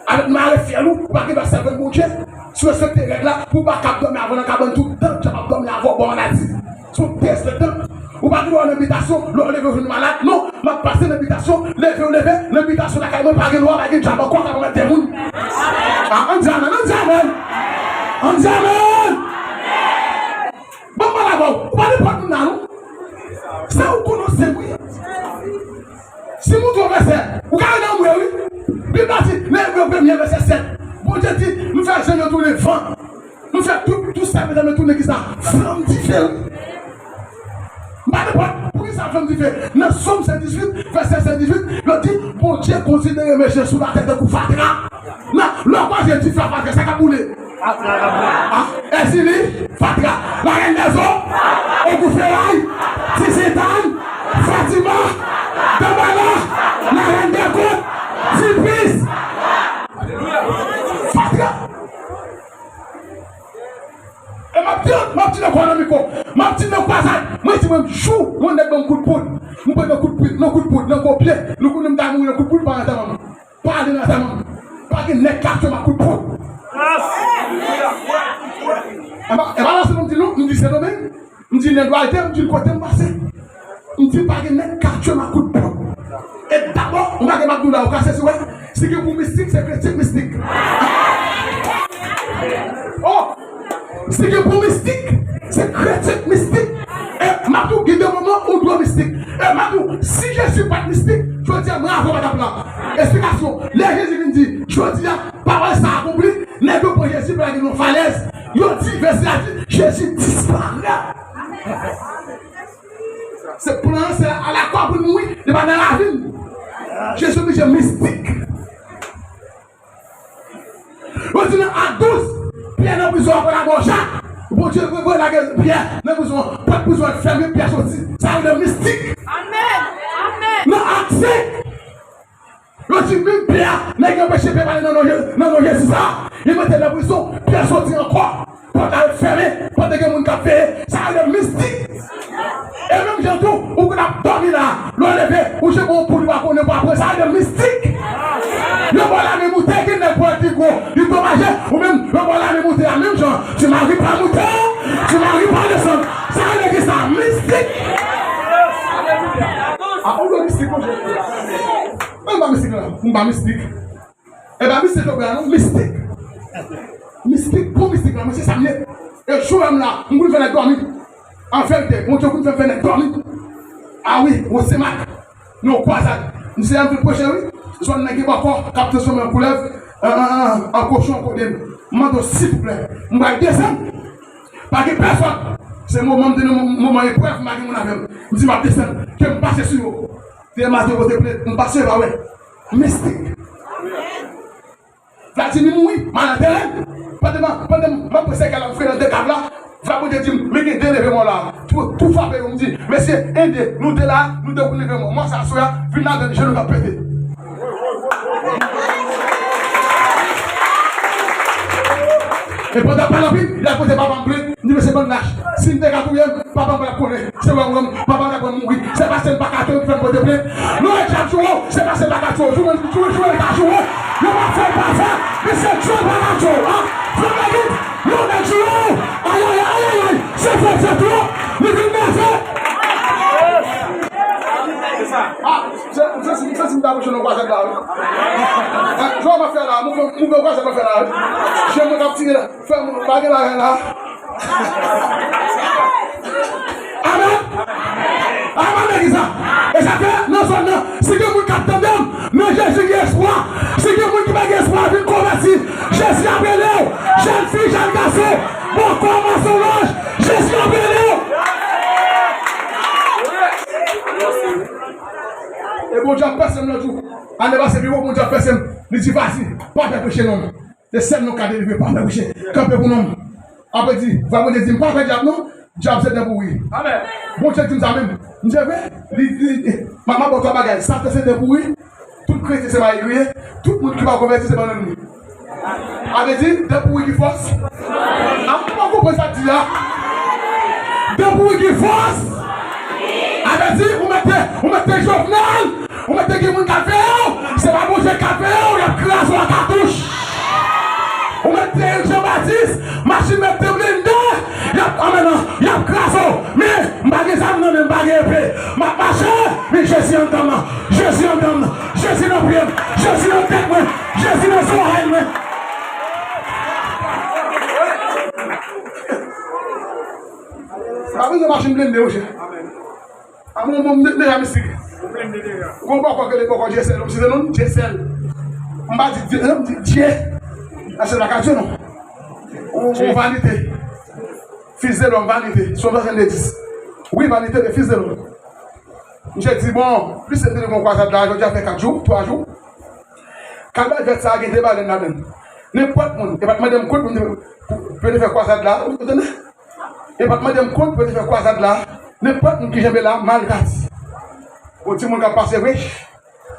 Avèk mare fyèl ou, ou pa gen dwa sèvi Bondye. Si w respekte règ la, pou w pa kab dòmi avè w nan kabann tout tan, dyab ap dòmi avè w, ba w maladi. Se yon tès de tan. Ou pa gen dwa nan bitasyon, lè w leve w jwenn malad. Non, m ap pase nan bitasyon, leve w leve, nan bitasyon lakay mwen, pa gen lwa, pa gen dyab ankò k ap anmède moun. A, ann di amèn, ann di amèn. Ann di amèn. Bon, m pale avè w. Ou pa nenpòt moun la, non. Se ou konnen se wi. Si m montre w vèsè, ou ka rele anmwe wi. Bib la di, nan Ebre premye vèsè sèt, Bondye di, m fè zen yo tounen van. M fè tout, tout sa mezanmi tounen kisa? Flanm dife wi. M pa nenpòt, poukisa flanm dife? Nan Sòm sèt dizuit, vèsè sèt dizuit, yo di, Bondye konsidere mechan sou latè tankou fatra. Nan, lè w kwaze dife ak fatra, sa k ap boule? Fatra k ap boule. A, Èzili, fatra. La Reine des Eaux, Ogou Feray, Ti Sentàn, Fatima, Danbala, La Reine des Côtes, Ti Pis. Fatra. E m ap di, m ap di nan kwa nan mikwo, m ap di nan kwazad, mwen di mwen, jou yon nèg ban m kout poud, m pran nan kout poud, nan kout poud, nan gwo pye, nou konnen m ta mouri nan kout poud, pa nan tanman m. Pa ale nan tanman m. Pa gen nèg k ap tchwe m ak kout poud. E pa, e pa nan Sendomeng m di non, m di Sendomeng, m di Lendwalte, m di l kote m pase. M di pa gen nèg k ap tchwe m ak kout poud. E dabò, ou pa gen m ap di w la, ou ka sezi wè, si gen pou mistik, se kretik mistik. Oh! Si gen pou mistik, se kretik mistik. E m ap di w, gen de moman ou dwe mistik. E m ap di w, si Jezi pa t mistik, jodi a mwen avè w pa t ap la. Esplikasyon, lè Jezi vin di, jodi a, pawòl sa akonpli, nèg yo pran Jezi pou lage l nan falèz. Yo di, vèsè a di, Jezi disparèt. Se plan an, se alakwa pou l mouri, li pa nan ravin. Jezi oblije mistik. Yo di nan Ak douz, Pyè nan prizon apre labòja. Bondye voye lage Pyè nan prizon an. Pòt prizon an fèmen, Pyè soti. Sa yo rele mistik. Amèn. Amèn. Nan Ak senk, yo di menm Pyè a, nèg yo anpeche Pyè pale nan non Je-, nan non Jezi sa. Li mete nan prizon, Pyè soti ankò. Pòt la ret fèmen, pòt gen moun k ap veye, sa yo rele mistik. E menm jan tou, ou konn ap dòmi la, lè w leve, ou cheke yon poul ou pa konnen, ou pa pran, sa yo rele mistik. Yo ba w lame moute, gen nèg pwèl ki gwo, li domaje, ou menm, yo ba w lame moute a menm jan. Ti mari pa moute, ti mari pa desann. Sa yo rele ki sa? Mistik. A, ou rele mistik, monchè. Mwen pa mistik la, mwen pa mistik. E pa mistik yo pran non, mistik. Mistik, bon mistik la, mwen se sa m ye. E jou a m la, m konn fè nèg dòmi. An verite, Bondye konn fè m fè nèg dòmi. A wi, Wosemak, nan yon kwazad. M se a m te preche wi. Zòn nèg gen bòkò, k ap transfòme an koulèv, an, an, an, an kochon kote m. M mande w silvouplè, m pral desann. Pa gen pèsòn. Se moman m te nan moman eprèv, m pa gen moun avè m. M di m ap desann, ke m pase sou yo. Te maten pote plent, m pase pa wè. Mistik. Vladimir mouri, m al antere l. Pandan m, pandan m ap pran sèkèy la, m fouye nan de kav la, Vladimir di m, men gen de leve mò la. Tou, tou frape yo, m di, mesye, en, de, nou de la, nou de pou leve mò. Mò sa aswè a, vin ladan l, jenou k ap pete. E pandan pa anpil, y ap poze papa m plent, m di, mesye, bann lach. Si m te ka touye m, papa m pa t ap konnen. Se wè m, papa m ta pran mouri. Se paske m pa ka touye m ki fè m pote plent. Non, e djab joure w, se paske m pa ka touye w. Joure, joure, joure, l ka joure w. Yo pa fè, pa fè. Men se djab pa ka joure w, a. Fè bagay, yon nèg joure w. Ayayay, ayayay. Se fè, fè twòp. Li vin nève. A, se, se, se, se si m ta pwoche nan kwazèd la, wi. A, jan w ap fè la, mouvman, mouvman kwazèd w ap fè la, wi. Jan mwen k ap tire la. Fè moun pa gen lagay la. Amèn. Amèn, legliz la. E sa fè, nan zòn nan, si gen moun k ap tande m, nan Jezi gen espwa. Si gen moun ki pa gen espwa, vin konvèti. Jezi ap rele w. Jèn fi, jèn gason, bòkò, masonlòj, Jezi ap rele w. E Bondye ap pèse m lòt jou. Ane pase, pi wo Bondye ap pèse m. Li di, "Vasi, pa pè preche non." Se sèl nou k ka delivre, pa pè preche. Kanpe pou nou. Apre di, vwa Bondye di m, pa pè dyab non, dyab se den pou wi. Amèn. Bondye di m sa menm. M di, e vre? Li di, m a, m a ba w twa bagay. Satan se den pou wi. Tout kretyen se mayi li ye. Tout moun ki pa konvèti se bannann li. A vle di, den pou wi ki fòs. A, ou pa konprann sa k di a? Den pou wi ki fòs. A vle di, ou mete, ou mete Jovenel. Ou mèt te gen moun k ap veye w, se pa Bondye k ap veye w, y ap kraze w a katouch. Ou mèt te Jan Batis, machin mèt te blende, y ap anmennen, y ap kraze w. Men, m pa gen zam nan men m, m pa gen epe. M ap mache, men Jezi anndan m nan, Jezi anndan m nan, Jezi nan pye m, Jezi nan tèt mwen, Jezi nan zòrèy mwen. Pa bezwen machin blende, monchè. A, mwen, mwen, m deja mistik. Gon bòkò k rele bòkò Dyesèl, m site non l, Dyesèl. M pa di Dye, non, m di Dye. Paske l pa ka Dye non. Ou, ou vanite. Fils de l'homme, vanite. Sòm swasannde dis. Wi, vanite de fils de l'homme. Misye di, bon, misye te gon kwazad la, jodi a fè kat jou, twa jou. Kalbè vèt sa a gen de balèn ladan l. Nenpòt moun, e pa t mande m kont pou m te, pou, pou yo te fè kwazad la, ou tande? E pa t mande m kont pou yo te fè kwazad la. Nenpòt moun ki janbe la, mal ka di. Yon timoun k ap pase vre,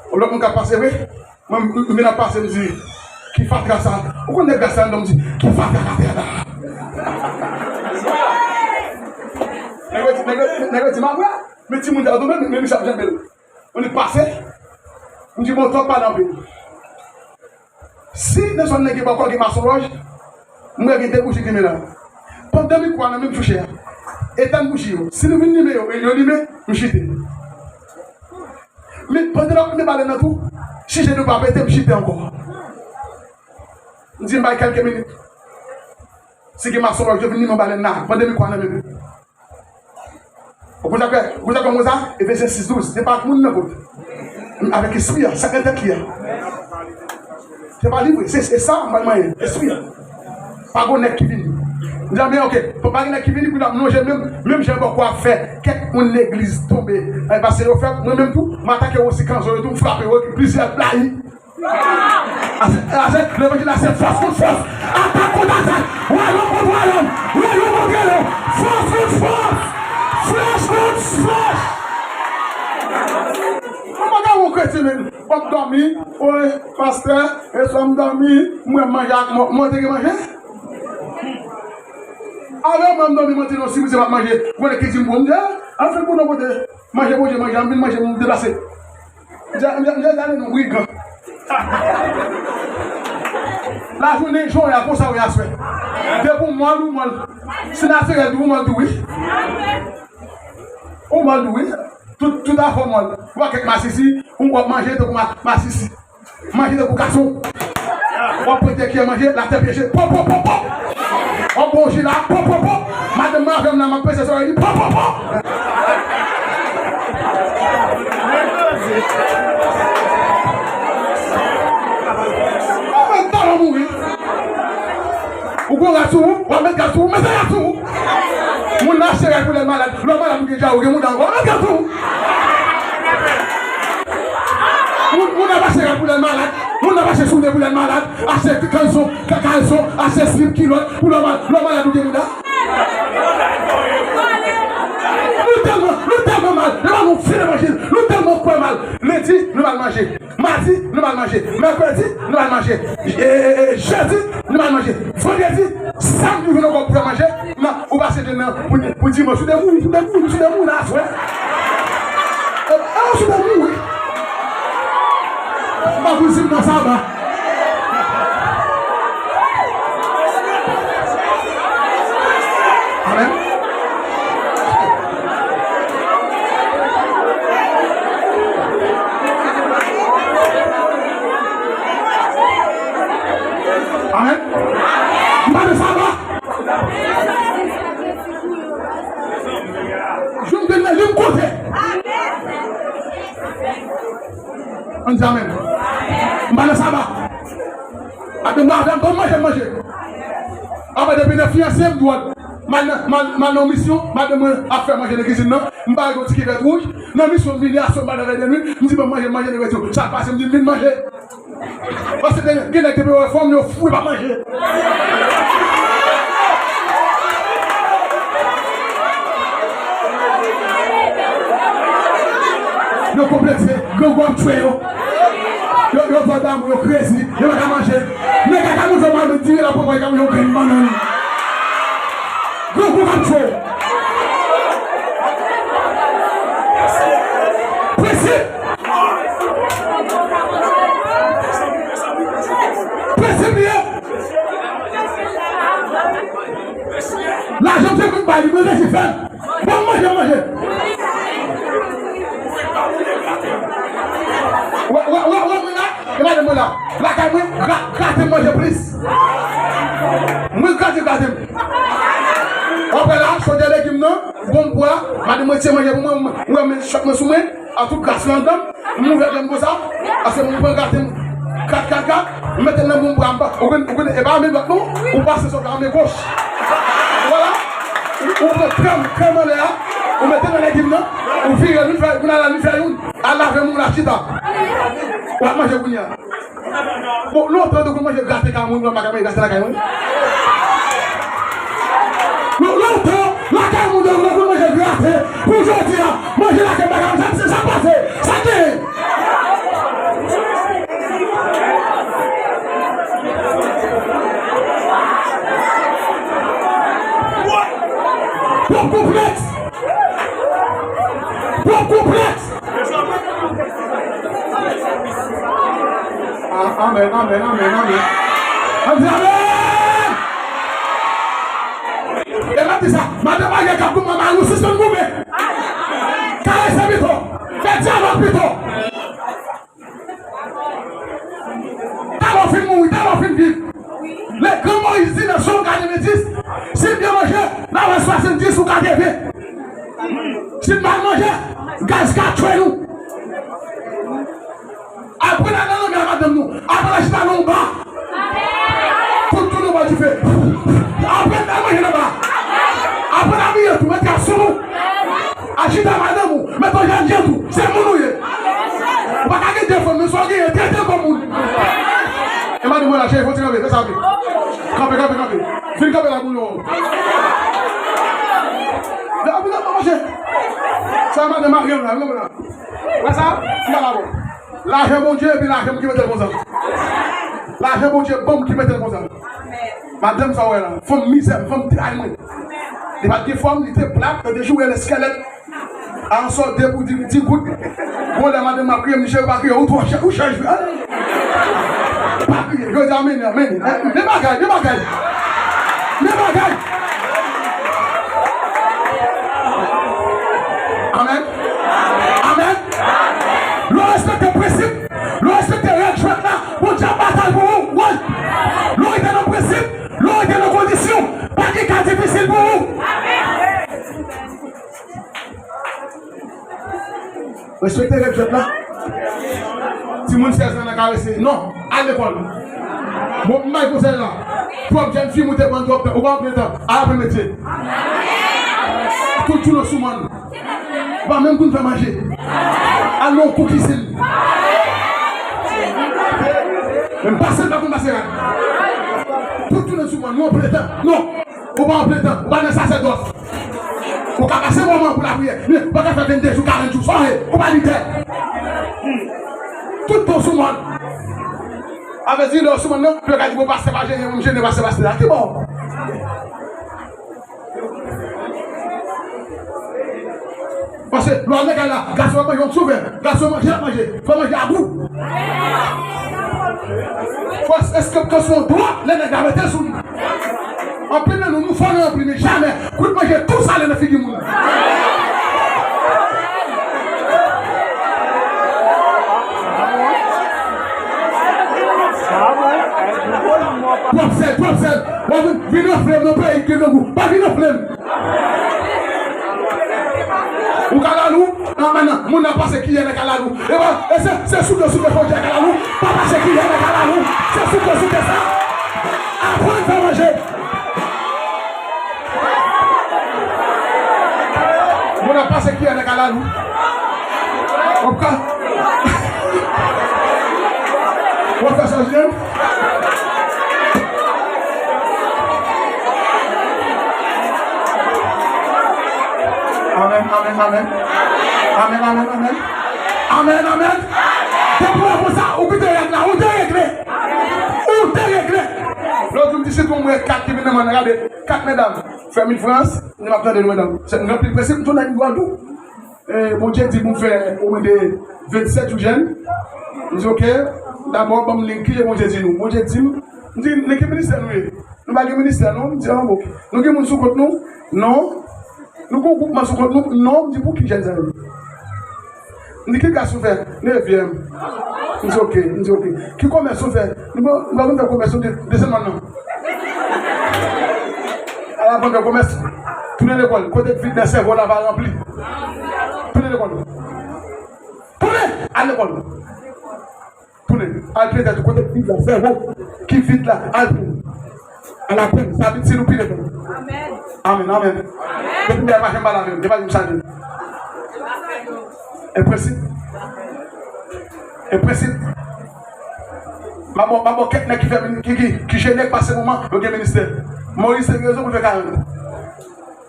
yon lòt moun k ap pase vre, mwen, m, m vin ap pase, m di, ki fatra sa? Ou konn nèg Gasan, m di, ki fatra k atè la? Nèg yo di, nèg yo, nèg yo di, m ap wè, men timoun sa yo tonbe, men, men misye ap janbe l. Mwen li pase, m di, bon, twòp pale anpil. Si nan zòn nan gen bòkò, gen masonlòj, m wè gen de bouji k limen la. Pandan mikwo a nan men m touche a, etann bouji yo. Si nou vin limen yo, e yo limen, m chite. Men pandan n ap limen balèn nan tou, si je nou pa pete, m chite ankò. M di, m bay kèlke minit. Si gen masonlòj, yo vin limen balèn nan, pandan mikwo a nan men m. Ou konn sa k fè, ou konn sa k fè m wè sa? Efesyen sis douz, se pa ak moun nan kot. Avèk espri a, sa k nan tèt li a. Se pa li vre, se, se sa, m pa manyen, espri a. Pa gon nèg ki vini. M di, a, men oke, pa gen nèg ki vini, kounye a m lonje men m, menm jan bòkò ap fè kèk moun legliz tonbe. E paske yo fè, mwen menm tou, m atake yo osi kanzo yo tou, m frape yo, plizyè blayi. Ase, ase, levanjil la se fòs kont fòs, atak kont atak, wayòm kont wayòm, reyon kont reyon, fòs kont fòs, flèch kont flèch. Mwen pa ka wè yon kretyen, men, w ap dòmi, oye, pastè, e swa m dòmi, m wè m manje ak mò, mò te gen manje. Avè mwen m dòmi, mwen te nan simityè m ap manje, mwen ki di m bon, m di, a, al fè bon nan kote, manje Bondye, manje, m vin manje, m deplase. M di, m di, m di, gade nou, brigan. Lajounen, jan w ye a, konsa w ye aswè. Depi w mòl, ou mòl. Si natirèl tou, ou mòl tou, wi. Ou mòl tou, wi. Tout, tout afè w mòl. Ou pa kèk masisi, ou w ap manje tankou ma-, masisi. Manje tankou gason. W ap pote kyè manje, latè pyeche. Pòp, pòp, pòp, pòp. W ap bon ji la, pòp, pòp, pòp. Madanm mwen avè m la, m ap peze sou li, pòp, pòp, pòp. Mwen talon mouri. Ou Yon rad sou ou, w ap met rad sou ou, mete rad sou ou. Moun nan achte rad pou lè l malad. Lè w malad, ou gen dyare, ou gen mouda ankò, mete rad sou ou. Moun, moun ap achte rad pou lè l malad. Moun ap achte soulye pou lè l malad. Achte kalson, ka-, kalson, achte slip, kilòt, pou lè w mal-, lè w malad, ou gen mouda. Nou tèlman, nou tèlman mal. Lè nou fin levanjil, nou tèlman kwè mal. Lendi, nou mal manje. Madi, nou mal manje. Mèkredi, nou mal manje. E, e, e, jedi, nou mal manje. Vandredi, samdi, ou vin ankò pou fè manje. Nan, ou pase de nan pou, pou dimanch. Ou te mouri, ou te mouri, ou te mouri la, frè. E, e, ou te mouri. M pa pou di m nan saba. Amèn. Amèn. M pa nan saba. Jwenn de nan li m kote. Ann di amèn. M pa nan saba. Madanm mwen avè m, ban m manje, m manje. Apre depi nan fiyanse m dwòl. M al nan, m al, m al nan yon misyon, madanm mwen ap fè manje nan kizin nan. M parèt yon ti kivèt wouj. Nan misyon m vini aswè, m pa nan rèd de nwi. M di ban m manje, m manje, nèg yo di sa pase, m di m vin manje. Paske gen, gen nèg depi yo wè fanm yo fou, yo pa manje. Yo konplekse, grangou ap tchwe yo. Yo, yo fè damou, yo krezi, yo pa ka manje. Nèg la ka moute mal, men diri la poko, li ka manje yon grenn bannann. Grangou ap tchwe. Prensip. Prensip li ye. Lajan m te konn bay li, mwen resi fè l. Bon, manje, manje. Wè, wè, wè, wè, mwen la, e madanm mwen la. Lakay mwen, gra-, grate manje plis. Mwen grate, grate m. Apre la, chodyè legim nan, bon pwa, madanm mwen tiye manje pou mwen, mwen, mwen, chòk mwen sou mwen, a tout gras lan anndan, m ouvè je m konsa, paske m pran grate m, kat, kat, kat, m mete l nan bon pwa, m pa, ou konn, ou konn, e pa menm lòt non, ou pase sòt la men goch. Vwala, ou, ou pran krèm, krèm anlè a, ou mete nan legim nan, ou vire l, ou fè, ou al, ou fè youn, al lave men w la chita. W ap manje kounye a. Bon, lontan nou konn manje grate kay moun, nou pa ka manje grate lakay mwen. Lon-, lontan, lakay moun yo, nou konn manje grate. Pou jodi a, manje lakay m pa ka manje, sa, sa pase, sa genyen. Pwòp konplèks. Pwòp konplèks. A-, amèn, amèn, amèn, amèn. Ann di amèn! E m ap di sa, madanm maryaj k ap goumen, mari w sispann goumen. Karese pito. Fè dyalòg pito. Talè w fin mouri, talè w fin viv. Le Gran Moyiz di nan Sòm katrevenndis, si n byen manje, n a wè swasanndis ou katreven. Si n mal manje, gaz ka tchwe nou. Aprann al nan lanmè a madanm nou. Aprann al chita nan yon ba. Fout tou nou bò dife. Aprann al manje nan ba. Aprann abiye tou, met kras sou nou. Al chita madanm ou, met yon jèn jan tou. Se moun ou ye. Ou pa ka gen de fanm, men sa w genyen, trete l kòm moun. E madanm mwen la, cheri, fò ti kanpe, fè sa vle. Kanpe, kanpe, kanpe. Vin kanpe la pou nou. Vin kanpe la, monchè. Sa madanm Maryam la, vin kanpe la. Wè sa? M pa la bon. Lajan Bondye epi lajan m ki mete l konsa. Lajan Bondye ban m ki mete l konsa. Madanm sa w wè la, fanm mizè m, fanm trayi mwen. Li pa t gen fòm, li te plat, yo te joure l eskèlèt. A yon sòt de pou di, di goud. Bon, lè madanm m ap kriye, m di, cheri, pa kriye, ou twò chè, ou chè jwe. Pa kriye, yo di, amèn, amèn. Men bagay, men bagay. Men bagay. Amèn. Amèn. Lè w respekte prensip, lè w respekte règ jwèt la, Bondye ap batay pou ou. Wè. Lè w rete nan prensip, lè w rete nan kondisyon, pa gen ka difisil pou ou. Respekte règ jwèt la. Timoun sèz an, karese. Non, al lekòl. Bon, m bay konsèy la. Twòp jèn fi moute ban twòp tan. Ou pa antre tan. Al aprann metye. Tout jounen sou mòn. Ou pa menm konn fè manje. Al nan yon kou kizin. Menm pase l pa konn pase rad. Tout jounen sou mòn. Nou antre tan. Non. Ou pa antre tan. Ou pa nan sasèdòs. Ou ka pase moman pou lapriyè. Men ou pa ka fè venndezou, karant jou. Sa w ye? Ou pa lidè. Tout tan sou mòn. A vle di, lè w sou mòn nan, yo ka di, bon, pastè pa jene, m jene, pastè, pastè a. Ki bò? Paske lè w al nan kay la, gason ap manje yon souvè, gason manje, l ap manje, fò manje a gou. Fò èske ke se yon dwa, lè nèg la mete sou li. Anpil nan nou, nou fò nan anpil, men jamè kout manje tou sale nan figi moun. Twòp sèl, twòp sèl. W ap vin anfle m nan peyi ki gen grangou. Pa vin anfle m. Ou kalalou, nan, nan, nan, moun nan pase kiyè nan kalalou. E pa, e se, se souke, souke fò di a kalalou. Pa pase kiyè nan kalalou. Se souke, souke sa. Aprann fè manje. Moun nan pase kiyè nan kalalou. W ap ka, w ap ka sa, Jilèn? Amèn, amèn, amèn. Amèn, amèn, amèn. Amèn, amèn. Depi w konsa, ou kite règ la, ou te regle. Ou te regle. Lòt jou, m di, se pou mwen kat ki vin nan mwen, gade, kat medam. Fè mil frans, m ap tande nou, medam. Se, m gen anpil prensip, m tounen m dwa tou. E, Bondye di pou m fè omwen de vennsèt jou jèn. M di, oke, dabò, ban m li, ki jan Bondye di nou? Bondye di m, m di, nan ki ministè nou ye? Nou pa gen ministè, non? M di, an, bon. Nou gen moun sou kont nou? Non. Nou gen yon gwoupman sou kont nou? Non. M di, pou ki jèn sa yo? M di, ki klas ou fè? Nevyèm. M di, oke, m di, oke. Ki komès ou fè? M di, bon, m pa konn fè komès, m di, desann mòn nan. Al aprann fè komès. Tounen lekòl. Kote vid nan sèvo w la pa ranpli. Tounen lekòl. Tounen! Al lekòl. Tounen. Al tounen tèt ou. Kote vid la, sèvo ki vid la. Al tounen. Al aprann. Sa vin si nou pi devan. Amèn. Amèn, amèn. Depi m pa janm pale avè m, depi m salye. E prensip. E prensip. M ap ba w, m ap ba w kèk nèg ki fè, ki, ki, ki jene, k pase moman, yo gen ministè. Moyiz te gen rezon pou l fè karant.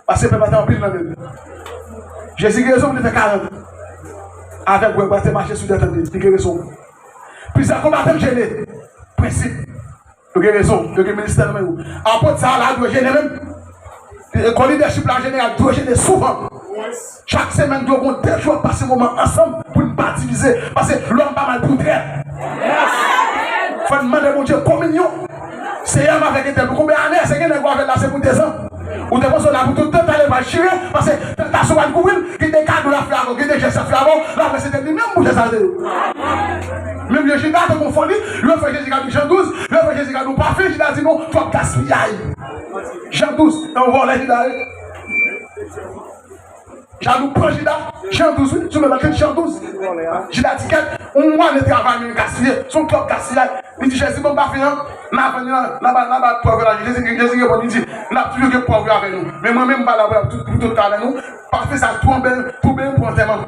Paske pèp la te anpil nan men l. Jezi gen rezon pou l te fè karant. Avèg wè, bwat te mache sou tèt li, li gen rezon. Plizyè konbatan jene. Prensip. Yo gen rezon, yo gen ministè nan men yo. Apot sa a la dwe jene menm. Kò lidèchip la an jeneral dwe jene souvan. Chak semèn dwe gon de jou ap pase moman ansanm pou n pa divize. Paske lòm pa mal pou tè. Fò n mande Bondye kominyon. Seyè m avèk entèl, pou konbyen ane se gen nèg ou avè l la, se pou dezan. Ou te panse w la pou tout tan, talè va chire, paske tantasyon pa t kouvri l, gen de kado l ap fè avè w, gen de jès l ap fè avè w, l ap wè se te li menm pou jès sa te ye. Menm jan Jida te gon foli, lè fè Jezi kado Jan douz, lè fè Jezi kado pafen, Jida di non, twòp gaspiyay. Jan douz, e yon vòlè Jida ye. Jalou pran Jida, Jan douz, wi, sou men nan tèt Jan douz. Jida di kèt, yon ane travay men gaspiye, se yon twòp gaspiyay. Li di Jezi, ban m pafen an, n a vann li nan, n a ba, n a ba pòv yo lajan. Jezi, Jezi reponn, li di, n ap toujou gen pòv yo avè nou. Men mwen menm, m pa la pou, pou, pou tout tan avè nou. Pafen sa tou anben, tou ben pou antèman.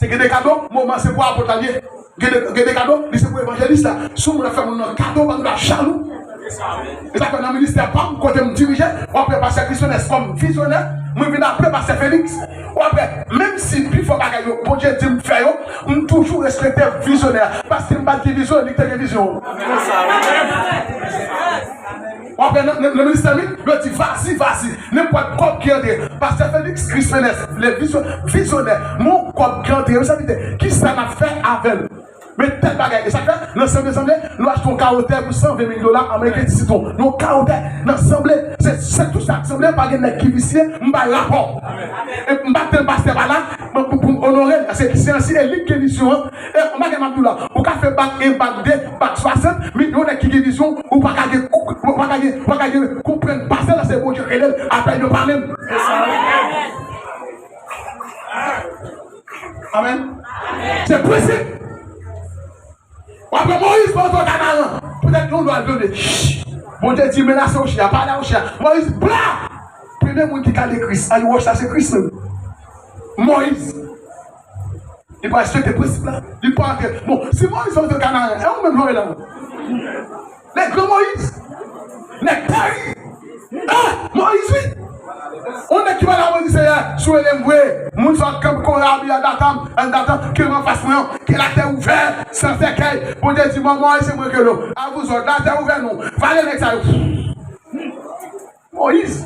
Se gen de kado, moman se pou apot la l ye. Gen de, gen de kado, li se pou evanjelis la. Si yon moun ap fè moun nan kado, pa nou ta jalou. E sa fè nan ministè pa m, kote m dirije, w ap wè pastè Christ Menès kòm vizyonè, mwen vin apre pastè Félix. W ap wè, menm si pifò bagay yo, Bondye di m fè yo, m toujou respekte vizyonè a. Paske m pa t gen vizyon, li te gen vizyon. W ap wè nan, nan, nan ministè li, yo di, vas-y, vas-y. Nenpòt kòb ki antre, pastè Félix Christ Menès, le vizyon-, vizyonè, men yon kòb ki antre, yo sa di, kisa n ap fè avè l? Men tèt bagay, e sa k fè, nan sanble, sanble, nou achte yon kawo tè pou san ven mil dola ameriken, ti sitwon. Yon kawo tè, nan sanble, se, se tou sa k sanble, pa gen nèg ki visye, m bay rapò. E m pa t tann pastè pa la, men pou, pou m onore l, se, se ansi e li k gen vizyon an, e yon bagay m ap di w la, ou ka fè bak en, bak de, bak swasant, men yon nèg ki gen vizyon, ou pa ka gen, ou pa ka gen, ou pa ka gen konprann pastè la, se Bondye rele l, apèl yo pa menm. Amèn. Se prensip. W ap wè Moyiz panto Kanaran. Poutèt yon dwa l vle. Bondye di, menase woche a, pale a woche a. Moyiz, bla! Premye moun ki kale Kris, a yon wòch la, se Kris menm. Moyiz. Li pa respekte prensip la. Li pa antre. Bon, si Moyiz panto Kanaran, e ou menm jan w ye la? Nèg gran Moyiz. Nèg tèri. Ah, Moyiz, wi. On nèg ki pale a Moyiz, Seyè, si w rele m vre, moun sa k ap kanpe kò a, abi a datan, an datan, ke m anfas mwen an, ke latè ouvè, san sèkèy. Bondye di, mwen, Moyiz, se mwen ke lo. A vous autres, latè ouvè nou. Vale nèg sa yo. Moyiz.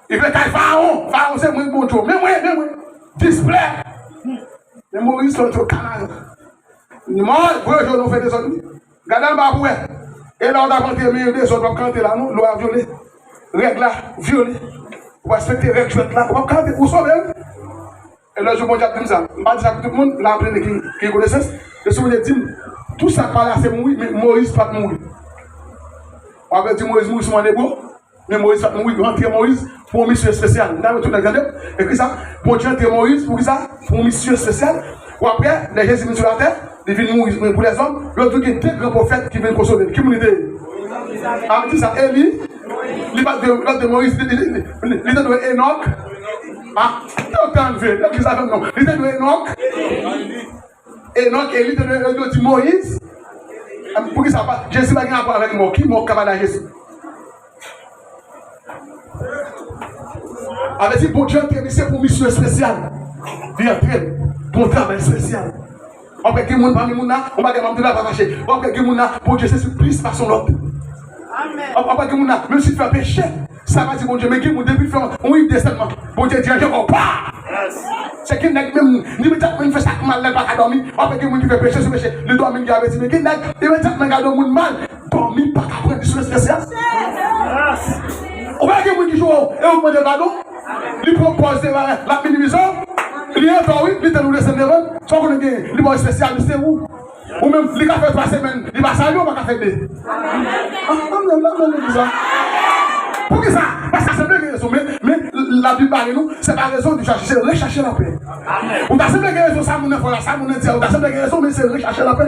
Li vle kay Farawon. Farawon, se mwen k Bondye w. Men mwen, men mwen. Displè. Men Moyiz, sòti yo kanal. Mò, voye je w nou fè dezòd, wi. Gade anba pou wè. E la w t ap antre men yo dezòd, w ap kanpe la, non? Lwa vyole. Règ la vyole. Ou pa respekte règ jwèt la. Ou p ap kanpe, ou sove, wi. E lòt jou, Bondye ap di m sa. M pa di sa pou tout moun, la ap plede ki, ki konesans. Men si Bondye di m, tout sa k pale a se mouri, men Moyiz pa t mouri. W ap di Moyiz mouri sou mòn Ebro. Men Moyiz pa t mouri, yo antre Moyiz pou yon misyon espesyal. M ta retounen gade, ekri sa. Bondye antre Moyiz pou ki sa? Pou yon misyon espesyal. Pou apre, lè Jezi vin sou latè, li vin mouri pou lèzòm. Yo di gen de gran pwofèt ki vin konsole l. Ki moun li te ye? A, di sa, Eli. Li pa t de, li pa t de Moyiz, li, li, li, li, li te dwe Enòk. A, yo te anlve, yo ki sa fè m non. Li te dwe Enòk. Enòk, Eli te dwe, yo di Moyiz. Poukisa pa, Jezi pa gen rapò avèk mò? Ki mò k ka pale a Jezi? Avèti Bondye antre misye pou misyon espesyal. Li antre l pou yon travay espesyal. W ap wè gen moun pami moun nan, yon bagay m ap di la pa fache. W ap wè gen moun nan, Bondye se plis pase yon lòt. Amèn. W ap wè gen moun nan, menm si l fè peche, sa pa di Bondye, men gen moun depi l fè yon ide sèlman, Bondye dirije kò w, pa! Se gen nèg menm, imedyatman li fè sa k mal la, l pa ka dòmi. W ap wè gen moun ki fè peche sou peche, li dòmi, li gen apeti, men gen nèg, imedyatman l gade yon moun mal, dòmi pa ka pran li sou espesyal. Ou pa gen moun ki joure w, e ou mande l padon? Li pran pòz de, l ap minimize w. Li entò wi, li tann ou desann devan l. Sa w konnen gen, li ba w espesyal, li se ou. Ou menm, li ka fè twa semèn, li pa salye w, pa ka fè de. Amèn, amèn, amèn, poukisa? Poukisa? Paske sa sanble gen rezon, men, men Labib bare nou, se pa rezon di chache, se rechache lapè. Ou ta sanble gen rezon, sa moun nan fè w la, sa moun nan di a, ou ta sanble gen rezon, men se rechache lapè.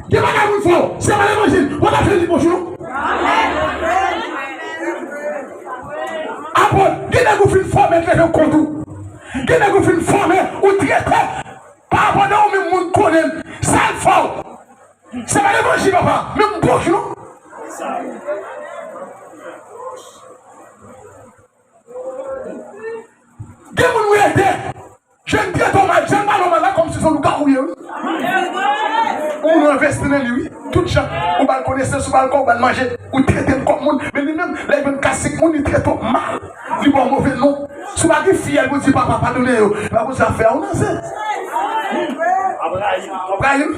Gen bagay moun fè w, se pa levanjil, ou pa ta fè li bonjou non. Apot, gen nèg ou fin fòme, l leve kont ou. Gen nèg ou fin fòme, ou trete. Pa rapò de ou menm moun konnen l, sa l fè w. Se pa levanjil, papa, menm bonjou non. Gen moun ou ede, jan l trete w mal, jan l pale w mal la, kòmsi se yon lougawou ou ye, wi. Ou envesti nan li, wi. Tout jan, ou ba l konesans, ou ba l kò, ou ba l manje, ou trete l kòm moun. Men li menm, lè l jwenn ka senk moun, li trete w mal. Li ba w move non. Si w pa gen fiyèl pou di, papa, padone yo, li pa konn sa fè a, ou nan zen. W ap rayi l. W ap rayi l.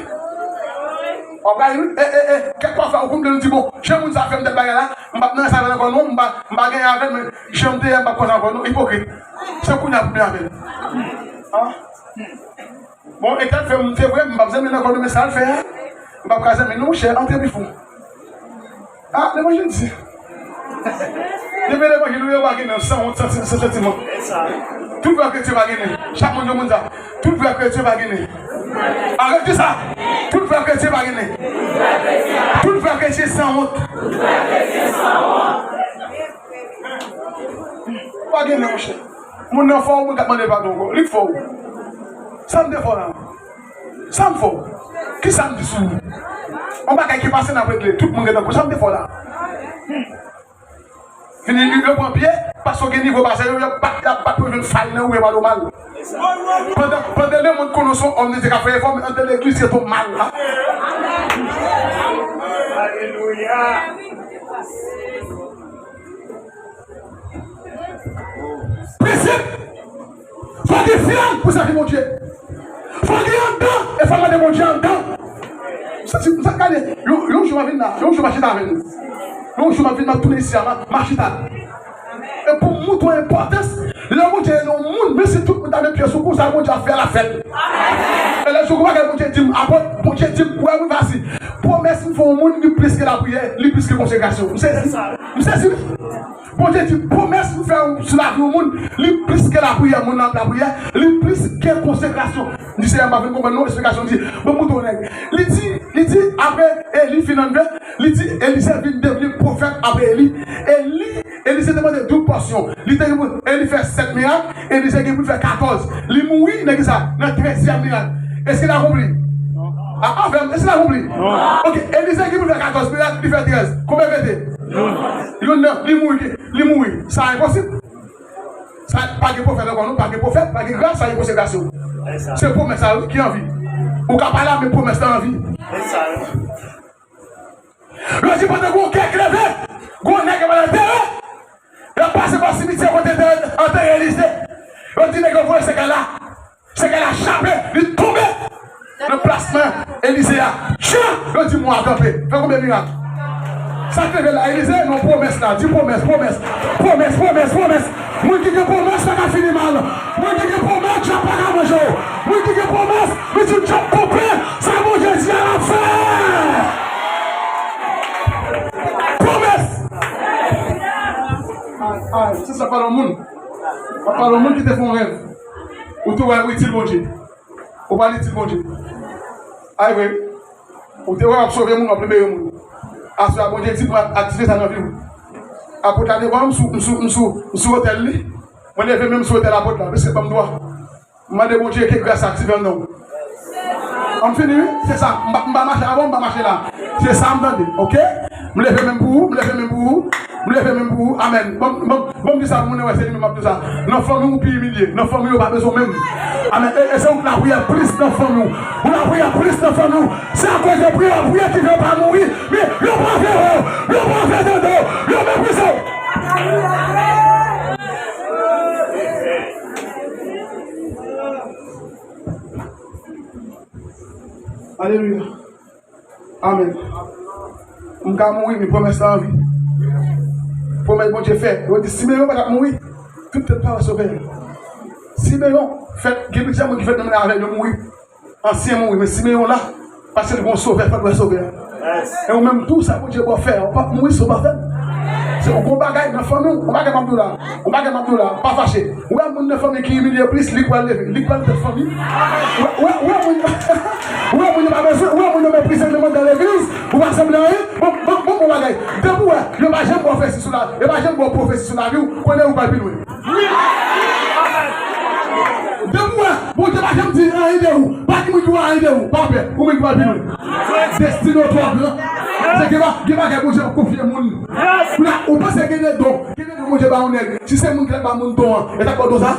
W ap rayi l. E, e, e, kèk pafwa, ou konn vle nou di, bon, jan moun sa fè m tèl bagay la, m p ap nan sa avè l ankò non, m pa, m pa genyen avè l, men jan m te ye a, m p ap konsa ankò non, ipokrit. Se kounye a pou m ye avè l. An? Bon, e tèl fè m, se vre, m p ap zanmi l ankò non, men sa l fè a, m p ap ka zanmi l non, monchè, antre pi fon. A, levanjil di. Depi levanjil, ou yo pa gen nen, sanwont, san, san, san santiman. Tout vrè kretyen pa gen nen. Chak moun gen moun sa. Tout vrè kretyen pa gen nen. Arèt di sa. Tout vrè kretyen pa gen nen. Tout vrè kretyen sanwont. Pa gen nen, monchè. Moun nan fè w, moun k ap mande l padon ankò. Li k fè w. Sa m te fè w la? Sa m fè w? Kisa m di sou ou? Yon bagay ki pase n ap regle. Tout moun gentan kou. Sa m te fè w la? Fini, yo pran pye, paske w gen nivo pase yo, y ap bat, y ap bat pou yo jwenn fay nan ou, yo pale w mal. Pandan, pandan lemonn konnen w se yon òm de Dye k ap fè efò, men anndan legliz trete w mal la. Alelouya. Prensip! Fò w gen fiyèl pou sèvi Bondye. Fò w gen anndan, e fò w mande Bondye anndan. Sa, sa, gade, yon, yon jou m ap vin la, yon jou m ap chita avè nou. Yon jou m ap vin, m ap tounen isi a, m ap, m ap chita. E pou m montre w enpòtans, lè Bondye ede yon moun, menm si tout moun ta met pye sou kou, sa Bondye ap fè, l ap fè l. E lè jou kou bagay Bondye di m, apot, Bondye di m, ou wè moun vasi. Pwomès m fè yon moun, li plis ke lapriyè, li plis ke konsekrasyon. M sezi. M sezi, wi. Bondye di, pwomès m fè sou lavi yon moun, li plis ke lapriyè, moun nan ap lapriyè, li plis ke konsekrasyon. M di, Seyè, m pa vin konprann non, eksplikasyon di, bon, m montre w nèg. Li di, li di, apre Eli fin anndan, li di, Elize vin devni pwofèt apre Eli. Eli, Elize te mande doub pòsyon. Li te gen pou, Eli fè sèt mirak, Elize gen pou l fè katòz. Li mouri nan kisa? Nan trèzyèm mirak. Èske l akonpli? A, avè m, èske l akonpli? Ok, Elize gen pou l fè katòz mirak, li fè trèz. Konbyen l rete? Youn nan, li mouri, li mouri. Sa enposib. Sa, pa gen pwofèt ankò, non, pa gen pwofèt, pa gen gras, pa gen konsekrasyon. Se pwomès la, wi, ki an vi. Ou ka pa la, men pwomès la an vi. Yo di pandan gon kè k leve, gon nèg k ap al antere. Yo pase pa simityè kote te antere Elize. Yo di nèg yo voye sèkèy la. Sèkèy la chape, li tonbe nan plasman Elize a. Tchan! Yo di mò a kanpe. Fè konbyen mirak? Sa k leve la, Elize? Non, pwomès la. Di pwomès, pwomès. Pwomès, pwomès, pwomès. Moun ki gen pwomès pa ka fini mal. Moun ki gen pwomès, djab pa ka manje w. Moun ki gen pwomès, li di djab konpè. Sa Bondye di a l ap fè. Pwomès. Ay, ay, se sa pale yon moun. Mwen pale yon moun ki te fè yon rèv. Ou te wè w itil Bondye. Ou pa itil Bondye. Ay vre. Ou te wè w ap sove moun, w ap libere moun. Aswè a Bondye di pou aktive sa nan vi w. Apot la devan m sou, m sou, m sou, m sou otèl li. Mwen leve men m sou otèl apot la, piske ban m dwa. M mande Bondye ke gras la aktive anndan w. An m fini, wi. Se sa. M pa, m pa mache avè w, m pa mache la. Se sa m tande, oke? M leve men m pou ou, m leve men m pou ou, m leve men m pou ou. Amèn. Bon, bon, bon, m di sa pou moun yo wè se li menm m ap di sa. Nan fanmi w, ou pi imilye. Nan fanmi w, yo pa bezwen w menm. Amèn. E, e se ou k lapriyè plis nan fanmi w. Ou lapriyè plis nan fanmi w. Se akoz yo priye, yo priye ki fè w pa mouri. Men yo pa vle wè w, yo pa vle tande w, yo meprize w. Alelouya. Amèn. M ka mouri, men pwomès la an vi. Pwomès Bondye fè. Yo di Simeyon pa t ap mouri. Tout tèt pa wè Sovè. Simeyon fèt, gen plizyè moun ki fèt nan men avè l, yo mouri. Ansyen mouri, men Simeyon la, paske l gen yon Sovè, fòk l wè Sovè a. E ou menm tou, sa Bondye ba w fè a, ou p ap mouri si w pa fè l. Se yon gwo bagay nan fanmi w, yon bagay m ap di w la, yon bagay m ap di w la, pa fache. Ou wè moun nan fanmi ki imilye plis, li k pral leve, li k pral tèt fanmi. Ou wè, ou wè, ou wè moun, ou wè moun yo pa bezwen, ou wè moun yo meprize, yo mande nan legliz, ou pa sanble anyen. Bon, bon, bon, bon bagay. Depi w wè, yo pa janm ba w pwofesi sou la, yo pa janm ba w pwofesi sou lavi w, konnen ou pral pi lwen. Depi w wè, Bondye pa janm di anyen de ou, pa gen moun ki wè anyen de ou, pa pè, ou menm ki pral pi lwen. Destine w twò gran. Se gen ba, gen bagay Bondye ap konfye moun. Ou la, ou panse gen de don, gen de don Bondye ba yon nèg. Si se moun ki t ap ba moun don an, e t ap ba w don sa?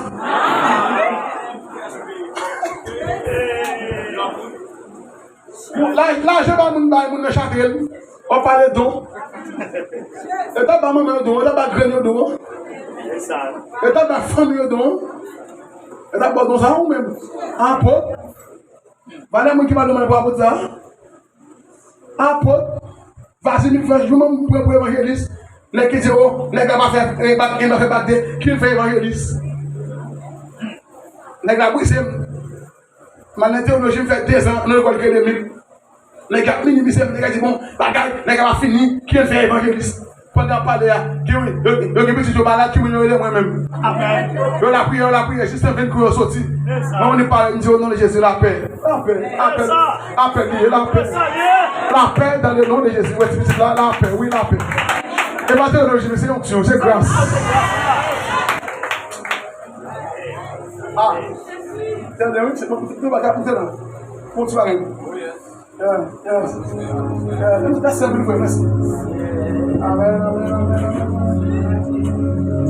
Bon, la, lajan ba moun, bay moun nan chatre l. W ap pale don. E t ap ba manman yo don, e t ap ba grann yo don. E t ap ba fanmi yo don. E t ap ba w don sa ou menm. Apot. Valè moun ki ba don pou apot sa. Apot. Vazimik fè jou menm pou, pou evanjelis. Nèg ki di, o, nèg la pa fè, e, bat, e, nan fè bat de, ki fè evanjelis. Nèg la bwize m. M al nan teyoloji, m fè dezan nan lekòl ki rele MIP. Nèg ap minimize m, nèg ap di, bon, bagay, nèg ap fini, ki fè evanjelis. Pandan y ap pale a, gen, yo, yo gen pitit yo malad, ki moun yo rele mwen menm. Yo lapriyè, yo lapriyè, jis nan venn kou yo soti. Mwen, mwen pale, m di, o non de Jezi, lapè, lapè, lapè, lapè li ye, lapè. Lapè dans le nom de Jésus. Wè ti pitit la, lapè, wi, lapè. E pa teyoloji, men se onksyon, se gras. Ah. Tande, wi, se bon, nou pa ka koute la. Bon, ti bagay. Yeah, yeah. Yeah, mèsi, mèsi, mèsi. Amèn, amèn, amèn, amèn.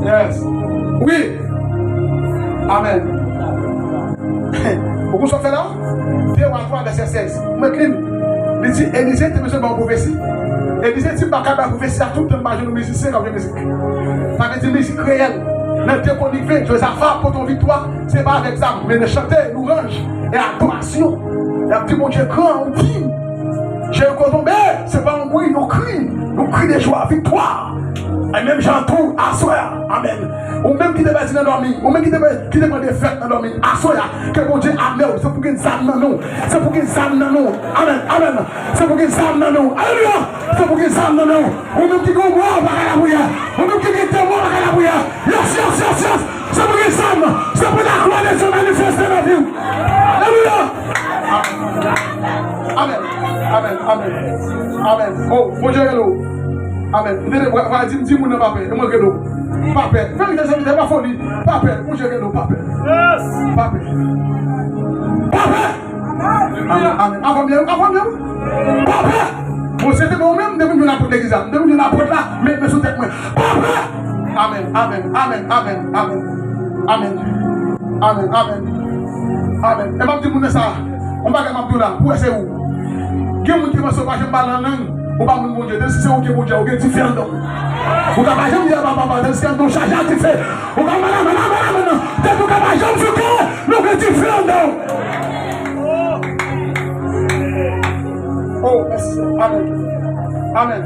Yes. Wi. Amèn. Ou konn sa w fè la? De Wa twa, vèsè sèz. Mwen li. Li di, Elize te bezwen ba w pwofesi. Elize di, m pa ka bay pwofesi a tout tan m pa jwenn yon mizisyen k ap jwe mizik. Sa vle di mizik reyèl. Nan de Kwonik ven, Jozafa pote yon viktwa, se pa avèk zam, men nan chante, louwanj e adorasyon. Y ap di Bondye gran, ou di. Jeriko tonbe, se pa yon bri, yon kri, yon kri de jwa, viktwa. E menm jan tou, aswè a, amèn. Ou menm ki te pèdi nan dòmi, ou menm ki te, ki te pran defèt nan dòmi, aswè a, ke Bondye ame w, se pou gen zam nan men w, se pou gen zam nan men w. Amèn, amèn. Se pou gen zam nan men w. Alelouya! Se pou gen zam nan men w. Ou menm ki gen yon mò, ou pa ka lapriyè. Ou menm ki gen demon, ou pa ka lapriyè. Yes, yes, yes, yes. Se pou gen zam. Se pou laglwa de Dye manifeste nan vi w. Alelouya! Amèn. Amèn. Amèn. Amèn. Oh, Bondye rele w. Amèn. M tande, vwa, vwa, di, di moun nan pa pè. E mwen rele w. Pa pè. Verite, se pa foli. Pa pè. Bondye rele w. Pa pè. Pa pè. Pa pè. Amèn, amèn. Avan m ye, avan m ye. Pa pè. Bon, se te bon, menm, depi m vin apot legliz la, depi m vin apot la, met men sou tèt mwen. Pa pè. Amèn, amèn, amèn, amèn, amèn. Amèn. Amèn, amèn. Amèn. E m ap di moun nan sa, yon bagay m ap di w la, pou wè se ou. Gen moun ki panse w pa janm pale an lang, ou pa moun Bondye. Depi se ou ki Bondye, ou gen dife anndan w. Ou ka pa janm di a papa, papa, depi se anndan w chaje ak dife. Ou ka mal, mal, mal, mal, mal, non. Tèt ou ka pa janm souke, men ou gen dife anndan w. Oh, mèsi, Senyè. Amèn. Amèn.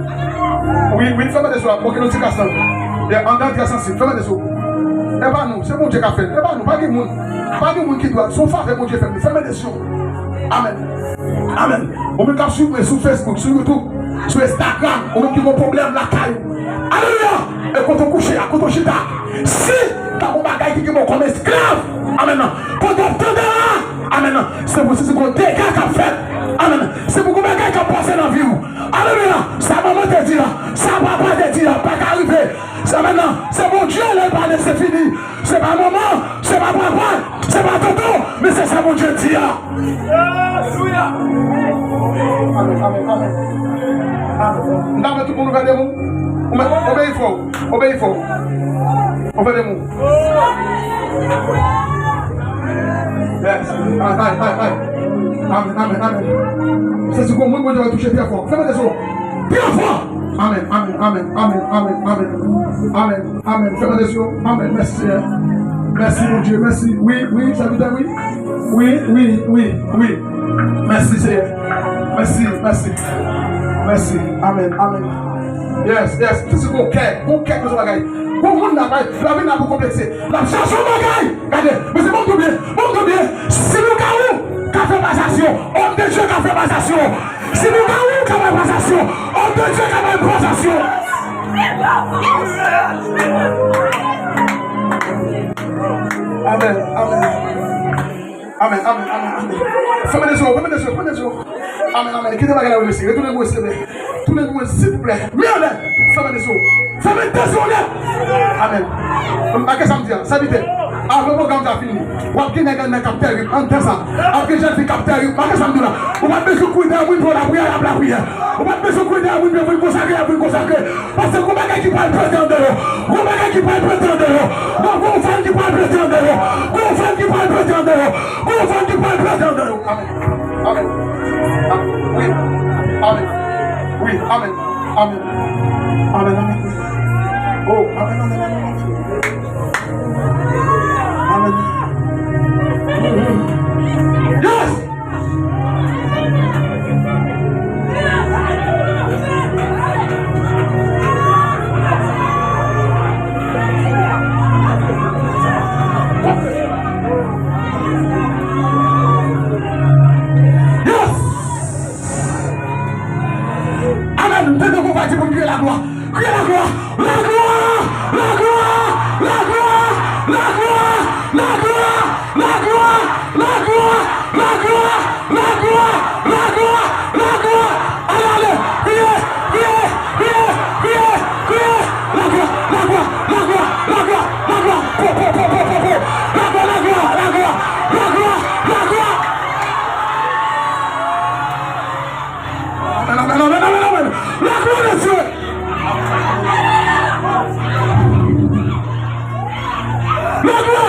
Wi, wi, fèmen de sou la. Bon, ki nou ti kas lan. Andan trè sansib. Fèmen de sou. E pa nou, se Bondye k ap fè l. E pa nou, pa gen moun. Pa gen moun ki dwe. Se yon favè Bondye fè nou. Fèmen de sou. Amèn. Amèn. Ou menm k ap swiv mwen sou Facebook, sou YouTube, sou Instagram, ou menm ki gen pwoblèm lakay ou. Alelouya! E kote w kouche a, kote w chita. Si ta gon bagay ki gen bon kòm esklav, amèn, kote w ap tande a, amèn, se pou, se pou gon dega k ap fèt, amèn, se pou gon bagay k ap pase nan vi w. Alelouya! Sa manman te di a, sa papa te di a, pa ka rive. Sa menm nan, se Bondye lè l pale, se fini. Se pa manman, se pa papa, se pa tonton, men se sa Bondye di a. Alelouya! Amèn, amèn, amèn. Amèn. M ta vle tout moun ouvè de mou. Ou mèt obeyi fò. Obeyi fò. Ouvè de mou. Yes. Ay, ay, ay, ay. Amèn, amèn, amèn. Se si gon moun Bondye va touche trè fò. Fèmen de sou. Trè fò. Amèn, amèn, amèn, amèn, amèn, amèn. Amèn, amèn. Fèmen de sou. Amèn. Mèsi, Senyè. Mèsi, Bondye. Mèsi. Wi, wi, sèvitè, wi. Wi, wi, wi, wi. Mèsi, Senyè. Mèsi, mèsi. Mèsi. Amèn, amèn. Yes, yes. Se si gon kè. Gon kè, gon bagay. Gon moun nan, lavi nan pou konplekse. L ap chache yon bagay. Gade, mesye, ban m di w byen, ban m di w byen. Si Lougawou ka fè pasasyon, òm de Dye ka fè pasasyon. Si Lougawou ka bay pasasyon, òm de Dye ka bay pasasyon. Amèn, amèn. Amèn, amèn, amèn, amèn. Fèmen de zye w, fèmen de zye w, fèmen de zye w. Amèn, amèn. Kite bagay la, mesye. Retounen pou mwen, silvouplè. Tounen pou mwen, silvouplè. Men anlè. Fèmen de zye w. Fèmen de zye w nèt. Amèn. Gade sa m di a. Sèvitè. Avan pwogram sa fini, w ap gen nèg anndan k ap tèrib anndan sa. Ap gen jèn fi k ap tèrib. Gade sa m di w la. Ou pa t bezwen kouri dèyè moun pou lapriyè, y ap lapriyè. Ou pa t bezwen kouri dèyè moun pou vin konsakre, y ap vin konsakre. Paske gon bagay ki pral pete anndan yo. Gon bagay ki pral pete anndan yo. Gon, gon fanm ki pral pete anndan yo. Gon fanm ki pral pete anndan yo. Gon fanm ki pral pete anndan yo. Amèn. Amèn. Amèn. Wi. Amèn. Wi. Amèn. Amèn. Amèn. Amèn. Oh, amèn, amèn, amèn, amèn. Amèn. Yes! Yes! Amèn. M tande yon pati pou n kriye laglwa. Kriye laglwa. Laglwa! Laglwa! Laglwa! Laglwa! Laglwa! Laglwa! Laglwa! Laglwa! Ale, ale! Kriye! Kriye! Kriye! Kriye! Kriye! Laglwa! Laglwa! Laglwa! Laglwa! Laglwa! Po, po, po, po, po, po! Laglwa! Laglwa! Laglwa! Laglwa! Laglwa! Amèn, amèn, amèn, amèn, amèn! Laglwa de Dye! Laglwa!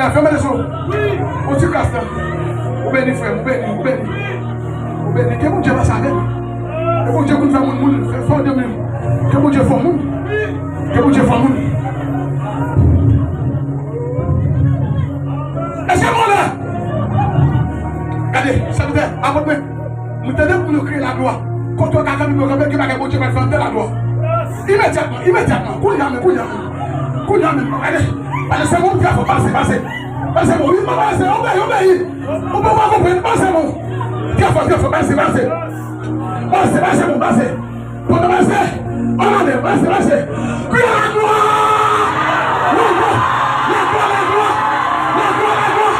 Fè m mande sou ou ti kras la. Ou beni, frè m, ou beni, ou beni. Ou beni. Ke Bondye pase avè m. Ke Bondye konn fè moun, moun, fè, fè w de menm. Ke Bondye fè w moun. Ke Bondye fè w moun. Èske mwen la? Gade, sèvitè, apot mwen. Mwen tande pou nou kriye laglwa. Kote w ka kanpe, pou kanpe, gen bagay Bondye pral fè anndan laglwa. Imedyatman, imedyatman. Kounye a menm, kounye a menm. Kounye a menm. Gade. Pale se moun ki a fò. Pase, pase. Pase moun. Wi, pase. Obeyi, obeyi. Ou poko konprann. Pase moun. Ki a fò, ki a fò. Pase, pase. Pase, pase moun. Pase. Pandan pase. Ann ale. Pase, pase. Kriye laglwa! Laglwa! Laglwa, laglwa, laglwa!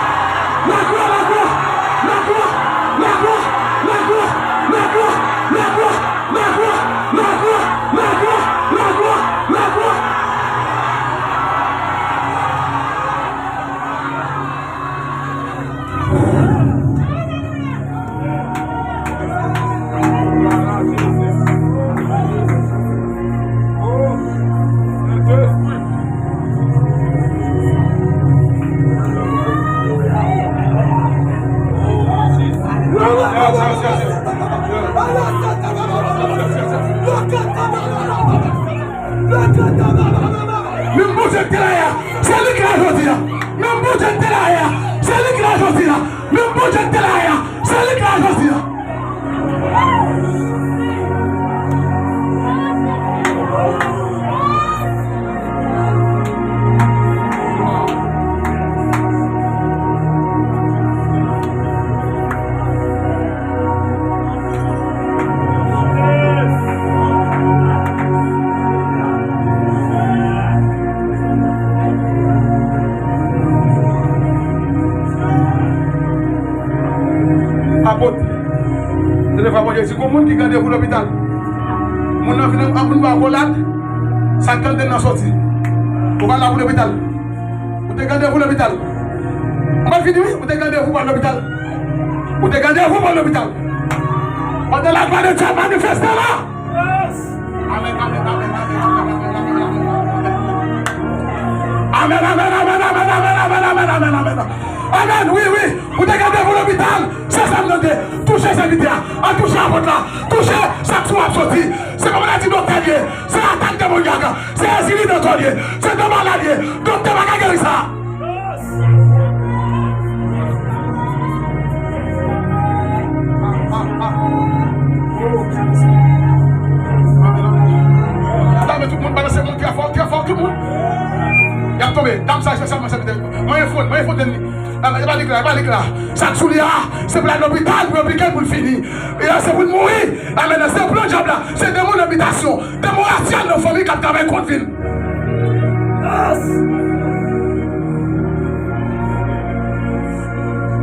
Menm Bondye ki te la yè a, se li ki la jodi a. Menm Bondye ki te la yè a, se li ki la jodi a. Menm Bondye ki te la yè a, se li ki la jodi a. Apot, se te fwa Bondye di, gon moun ki gen randevou lopital. Moun nan vin ap vin ba akolad, sa k anndan nan soti. Ou pa la pou lopital. Ou te gen randevou lopital. Mwen fini wi, ou te gen randevou pou al lopital. Ou te gen randevou pou al lopital. Pandan laglwa de Dye ap manifeste la. Amèn, amèn, amèn, amèn. Amèn, amèn, amèn. Amèn, wi, wi. Ou te gen randevou lopital. Se sa m tande. Touche sèvitè a. An touche apot la. Touche sa k sou ap soti. Se pa maladi doktè l ye. Se atak demonyak. Se rezi li nan kò l ye. Se dan malad ye. Doktè pa ka geri sa. Dam, tout moun, balanse moun trè fò, trè fò, tout moun. Y ap tonbe. Dam sa espesyalman sèvitè. Mwen fon, mwen fon tèt li. E pa lik la, e pa lik la. Sa k sou li a, se pou l al lopital, pou yo pike l, pou l fini. E se pou l mouri. Amèn. Se plan dyab la. Se demon nan bitasyon. Demon rasyal nan fanmi k ap travay kont vi l.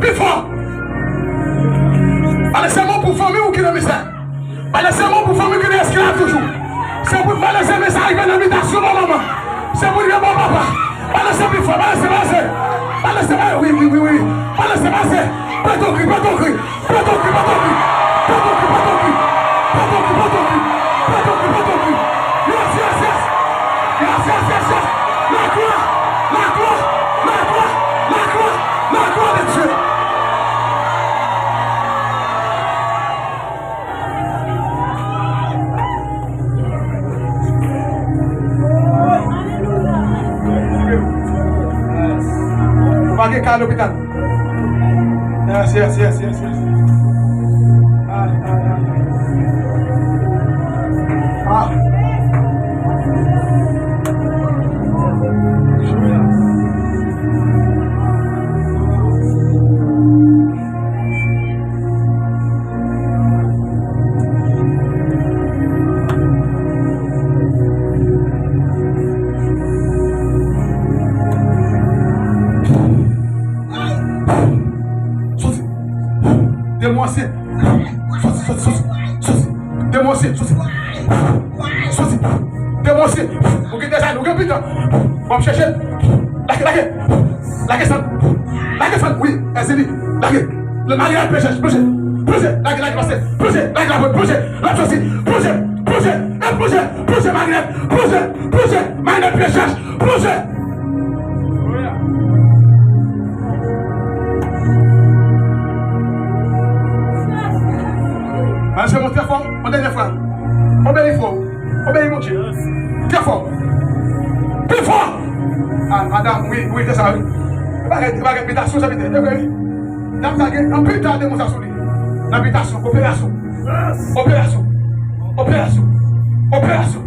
Pi fò. Pale se mo pou fanmi w ki nan mizè. Pale se mo pou fanmi ki nan esklav toujou. Se pou pale se mesaj ban nan bitasyon ban manman. Se pou li ban papa. Pale se pi fò, pale se, pale se. Pale se, pale, wi, wi, wi, wi. Pale se, pale se. Pèt okri, pèt okri. Pèt okri, pèt okri. Pèt okri, pèt okri. Pèt okri, pèt okri. Pèt okri, pèt okri. Yes, yes, yes. Yes, yes, yes, yes. Laglwa, laglwa, laglwa, laglwa, laglwa de Dye. Ou pa gen ka lopital. Yes, yes, yes, yes, yes. Ay, ay, ay, ay. Ah. Soti. Demon ansyen. Soti, soti, soti, soti. Demon ansyen, soti. Soti. Demon ansyen. Ou gen dèzane, ou gen pikan. W ap chèche l. Lage, lage. Lage sa. Lage sa, wi, Èzili. Lage. Le mari a plonje, plonje. Plonje, lage, lage, pase. Plonje, lage la, plonje. L ap soti. Plonje, plonje. E plonje, plonje, Marinèt. Plonje, plonje. Marinèt, plonje. Plonje. Al se mwen trè fò, yon dènyè fwa. Obeyi fò. Obeyi Bondye. Trè fò. Pi fò. Ah, madanm, wi, wi, se sa, wi. E bagay, e bagay bitasyon, sa, pete. E vre, wi. Dam sa gen anpil tan demonstrasyon li. Nan bitasyon, operasyon. Operasyon. Operasyon. Operasyon.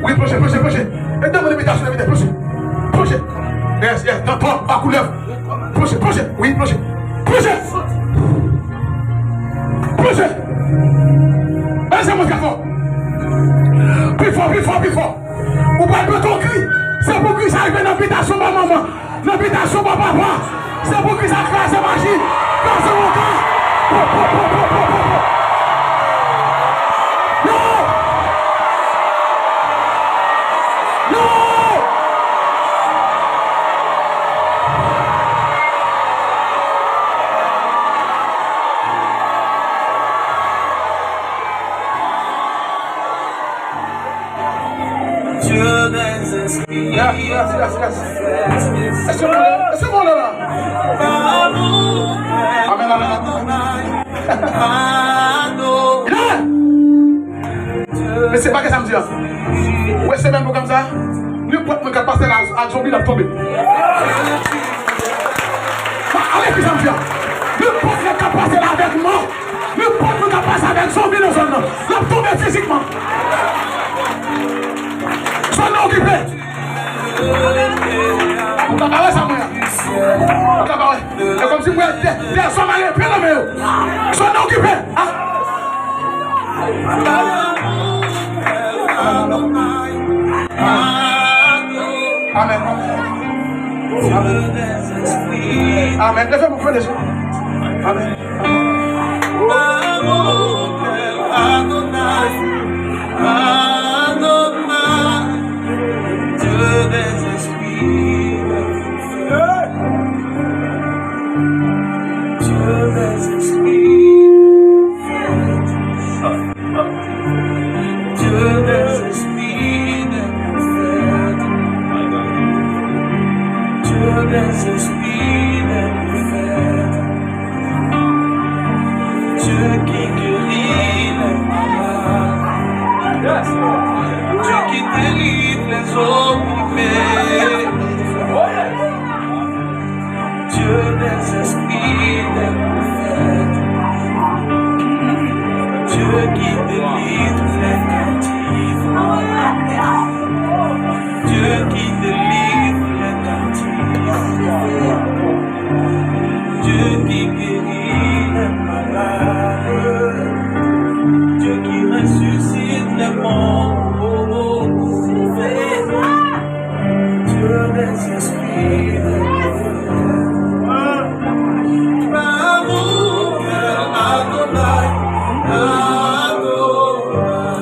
Wi, ploche, ploche, ploche. E demen bitasyon, pete, ploche. Ploche. Yes, yes. Nan twa, pa koulèv. Ploche, ploche, wi, ploche. Ploche! Ploche! Bèl se mwen trè fò. Pi fò, pi fò, pi fò. Ou pral pete yon kri. Se pou kri sa rive nan bitasyon pa manman. Nan bitasyon pa papa. Se pou kri sa kraze maji. Kraze wonka. Po, po, po. Non! Non! Yes, yes, yes, yes. Èske mwen, èske mwen la? Amèn, amèn, amèn. Yeah! Mesye, pa gen sa m di an. Ou wè semèn pwogram sa? Nenpòt moun k ap pase la ak zonbi, l ap tonbe. Pa ale ki sa m di an. Nenpòt nèg k ap pase la avèk mò, nenpòt moun k ap pase avèk zonbi nan zòn nan, l ap tonbe fizikman. Zòn nan okipe. Ou ka pa wè sa mwen an. Ou ka pa wè. E kòmsi m wè de, de zòm ale pen nan men yo. Zòn nan okipe. Ah. Amèn. Amèn. Amèn. Leve pou pran de sou. Amèn. Adonai, Adonai, Dieu des esprits. Dieu des esprits. Dieu des esprits, des prophètes. Dieu des esprits, des prophètes. Dieu qui guérit les malades. Dieu qui délivre les opprimés. Dieu des esprits, des prophètes. Dieu qui délivre les captifs. Dieu qui délivre les captifs. Dieu qui guérit les malades. Dieu qui ressuscite les morts. Dieu des esprits. Baruch Adonai, Adonai.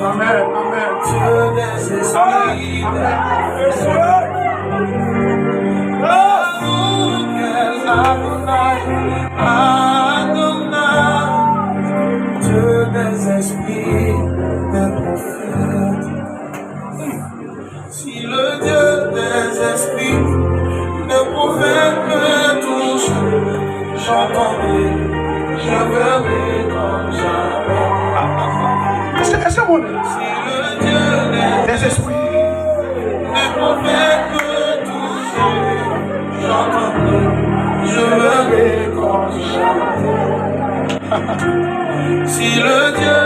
Amen, amen. Dieu des esprits. Amen. Baruch Adonai, Adonai. Dieu des esprits, des prophètes. Si le Dieu des esprits, des prophètes me touche, j'entendrai, je verrai comme jamais. Èske, èske moun, si le Dieu des esprits, des prophètes me touche, j'entendrai, je verrai comme jamais. Si le Dieu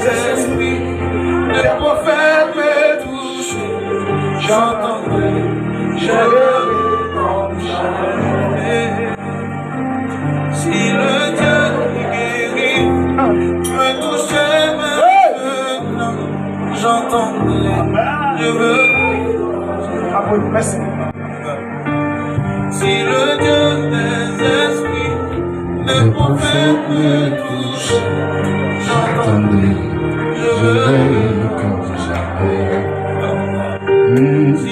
des esprits, des prophètes me touche, j'entendrai, je verrai comme jamais. Si le Dieu qui guérit me touche maintenant, j'entendrai, je verrai. Merci. Si le Dieu des esprits, des prophètes me touche, j'entendrai, je verrai comme jamais. Hmm. Si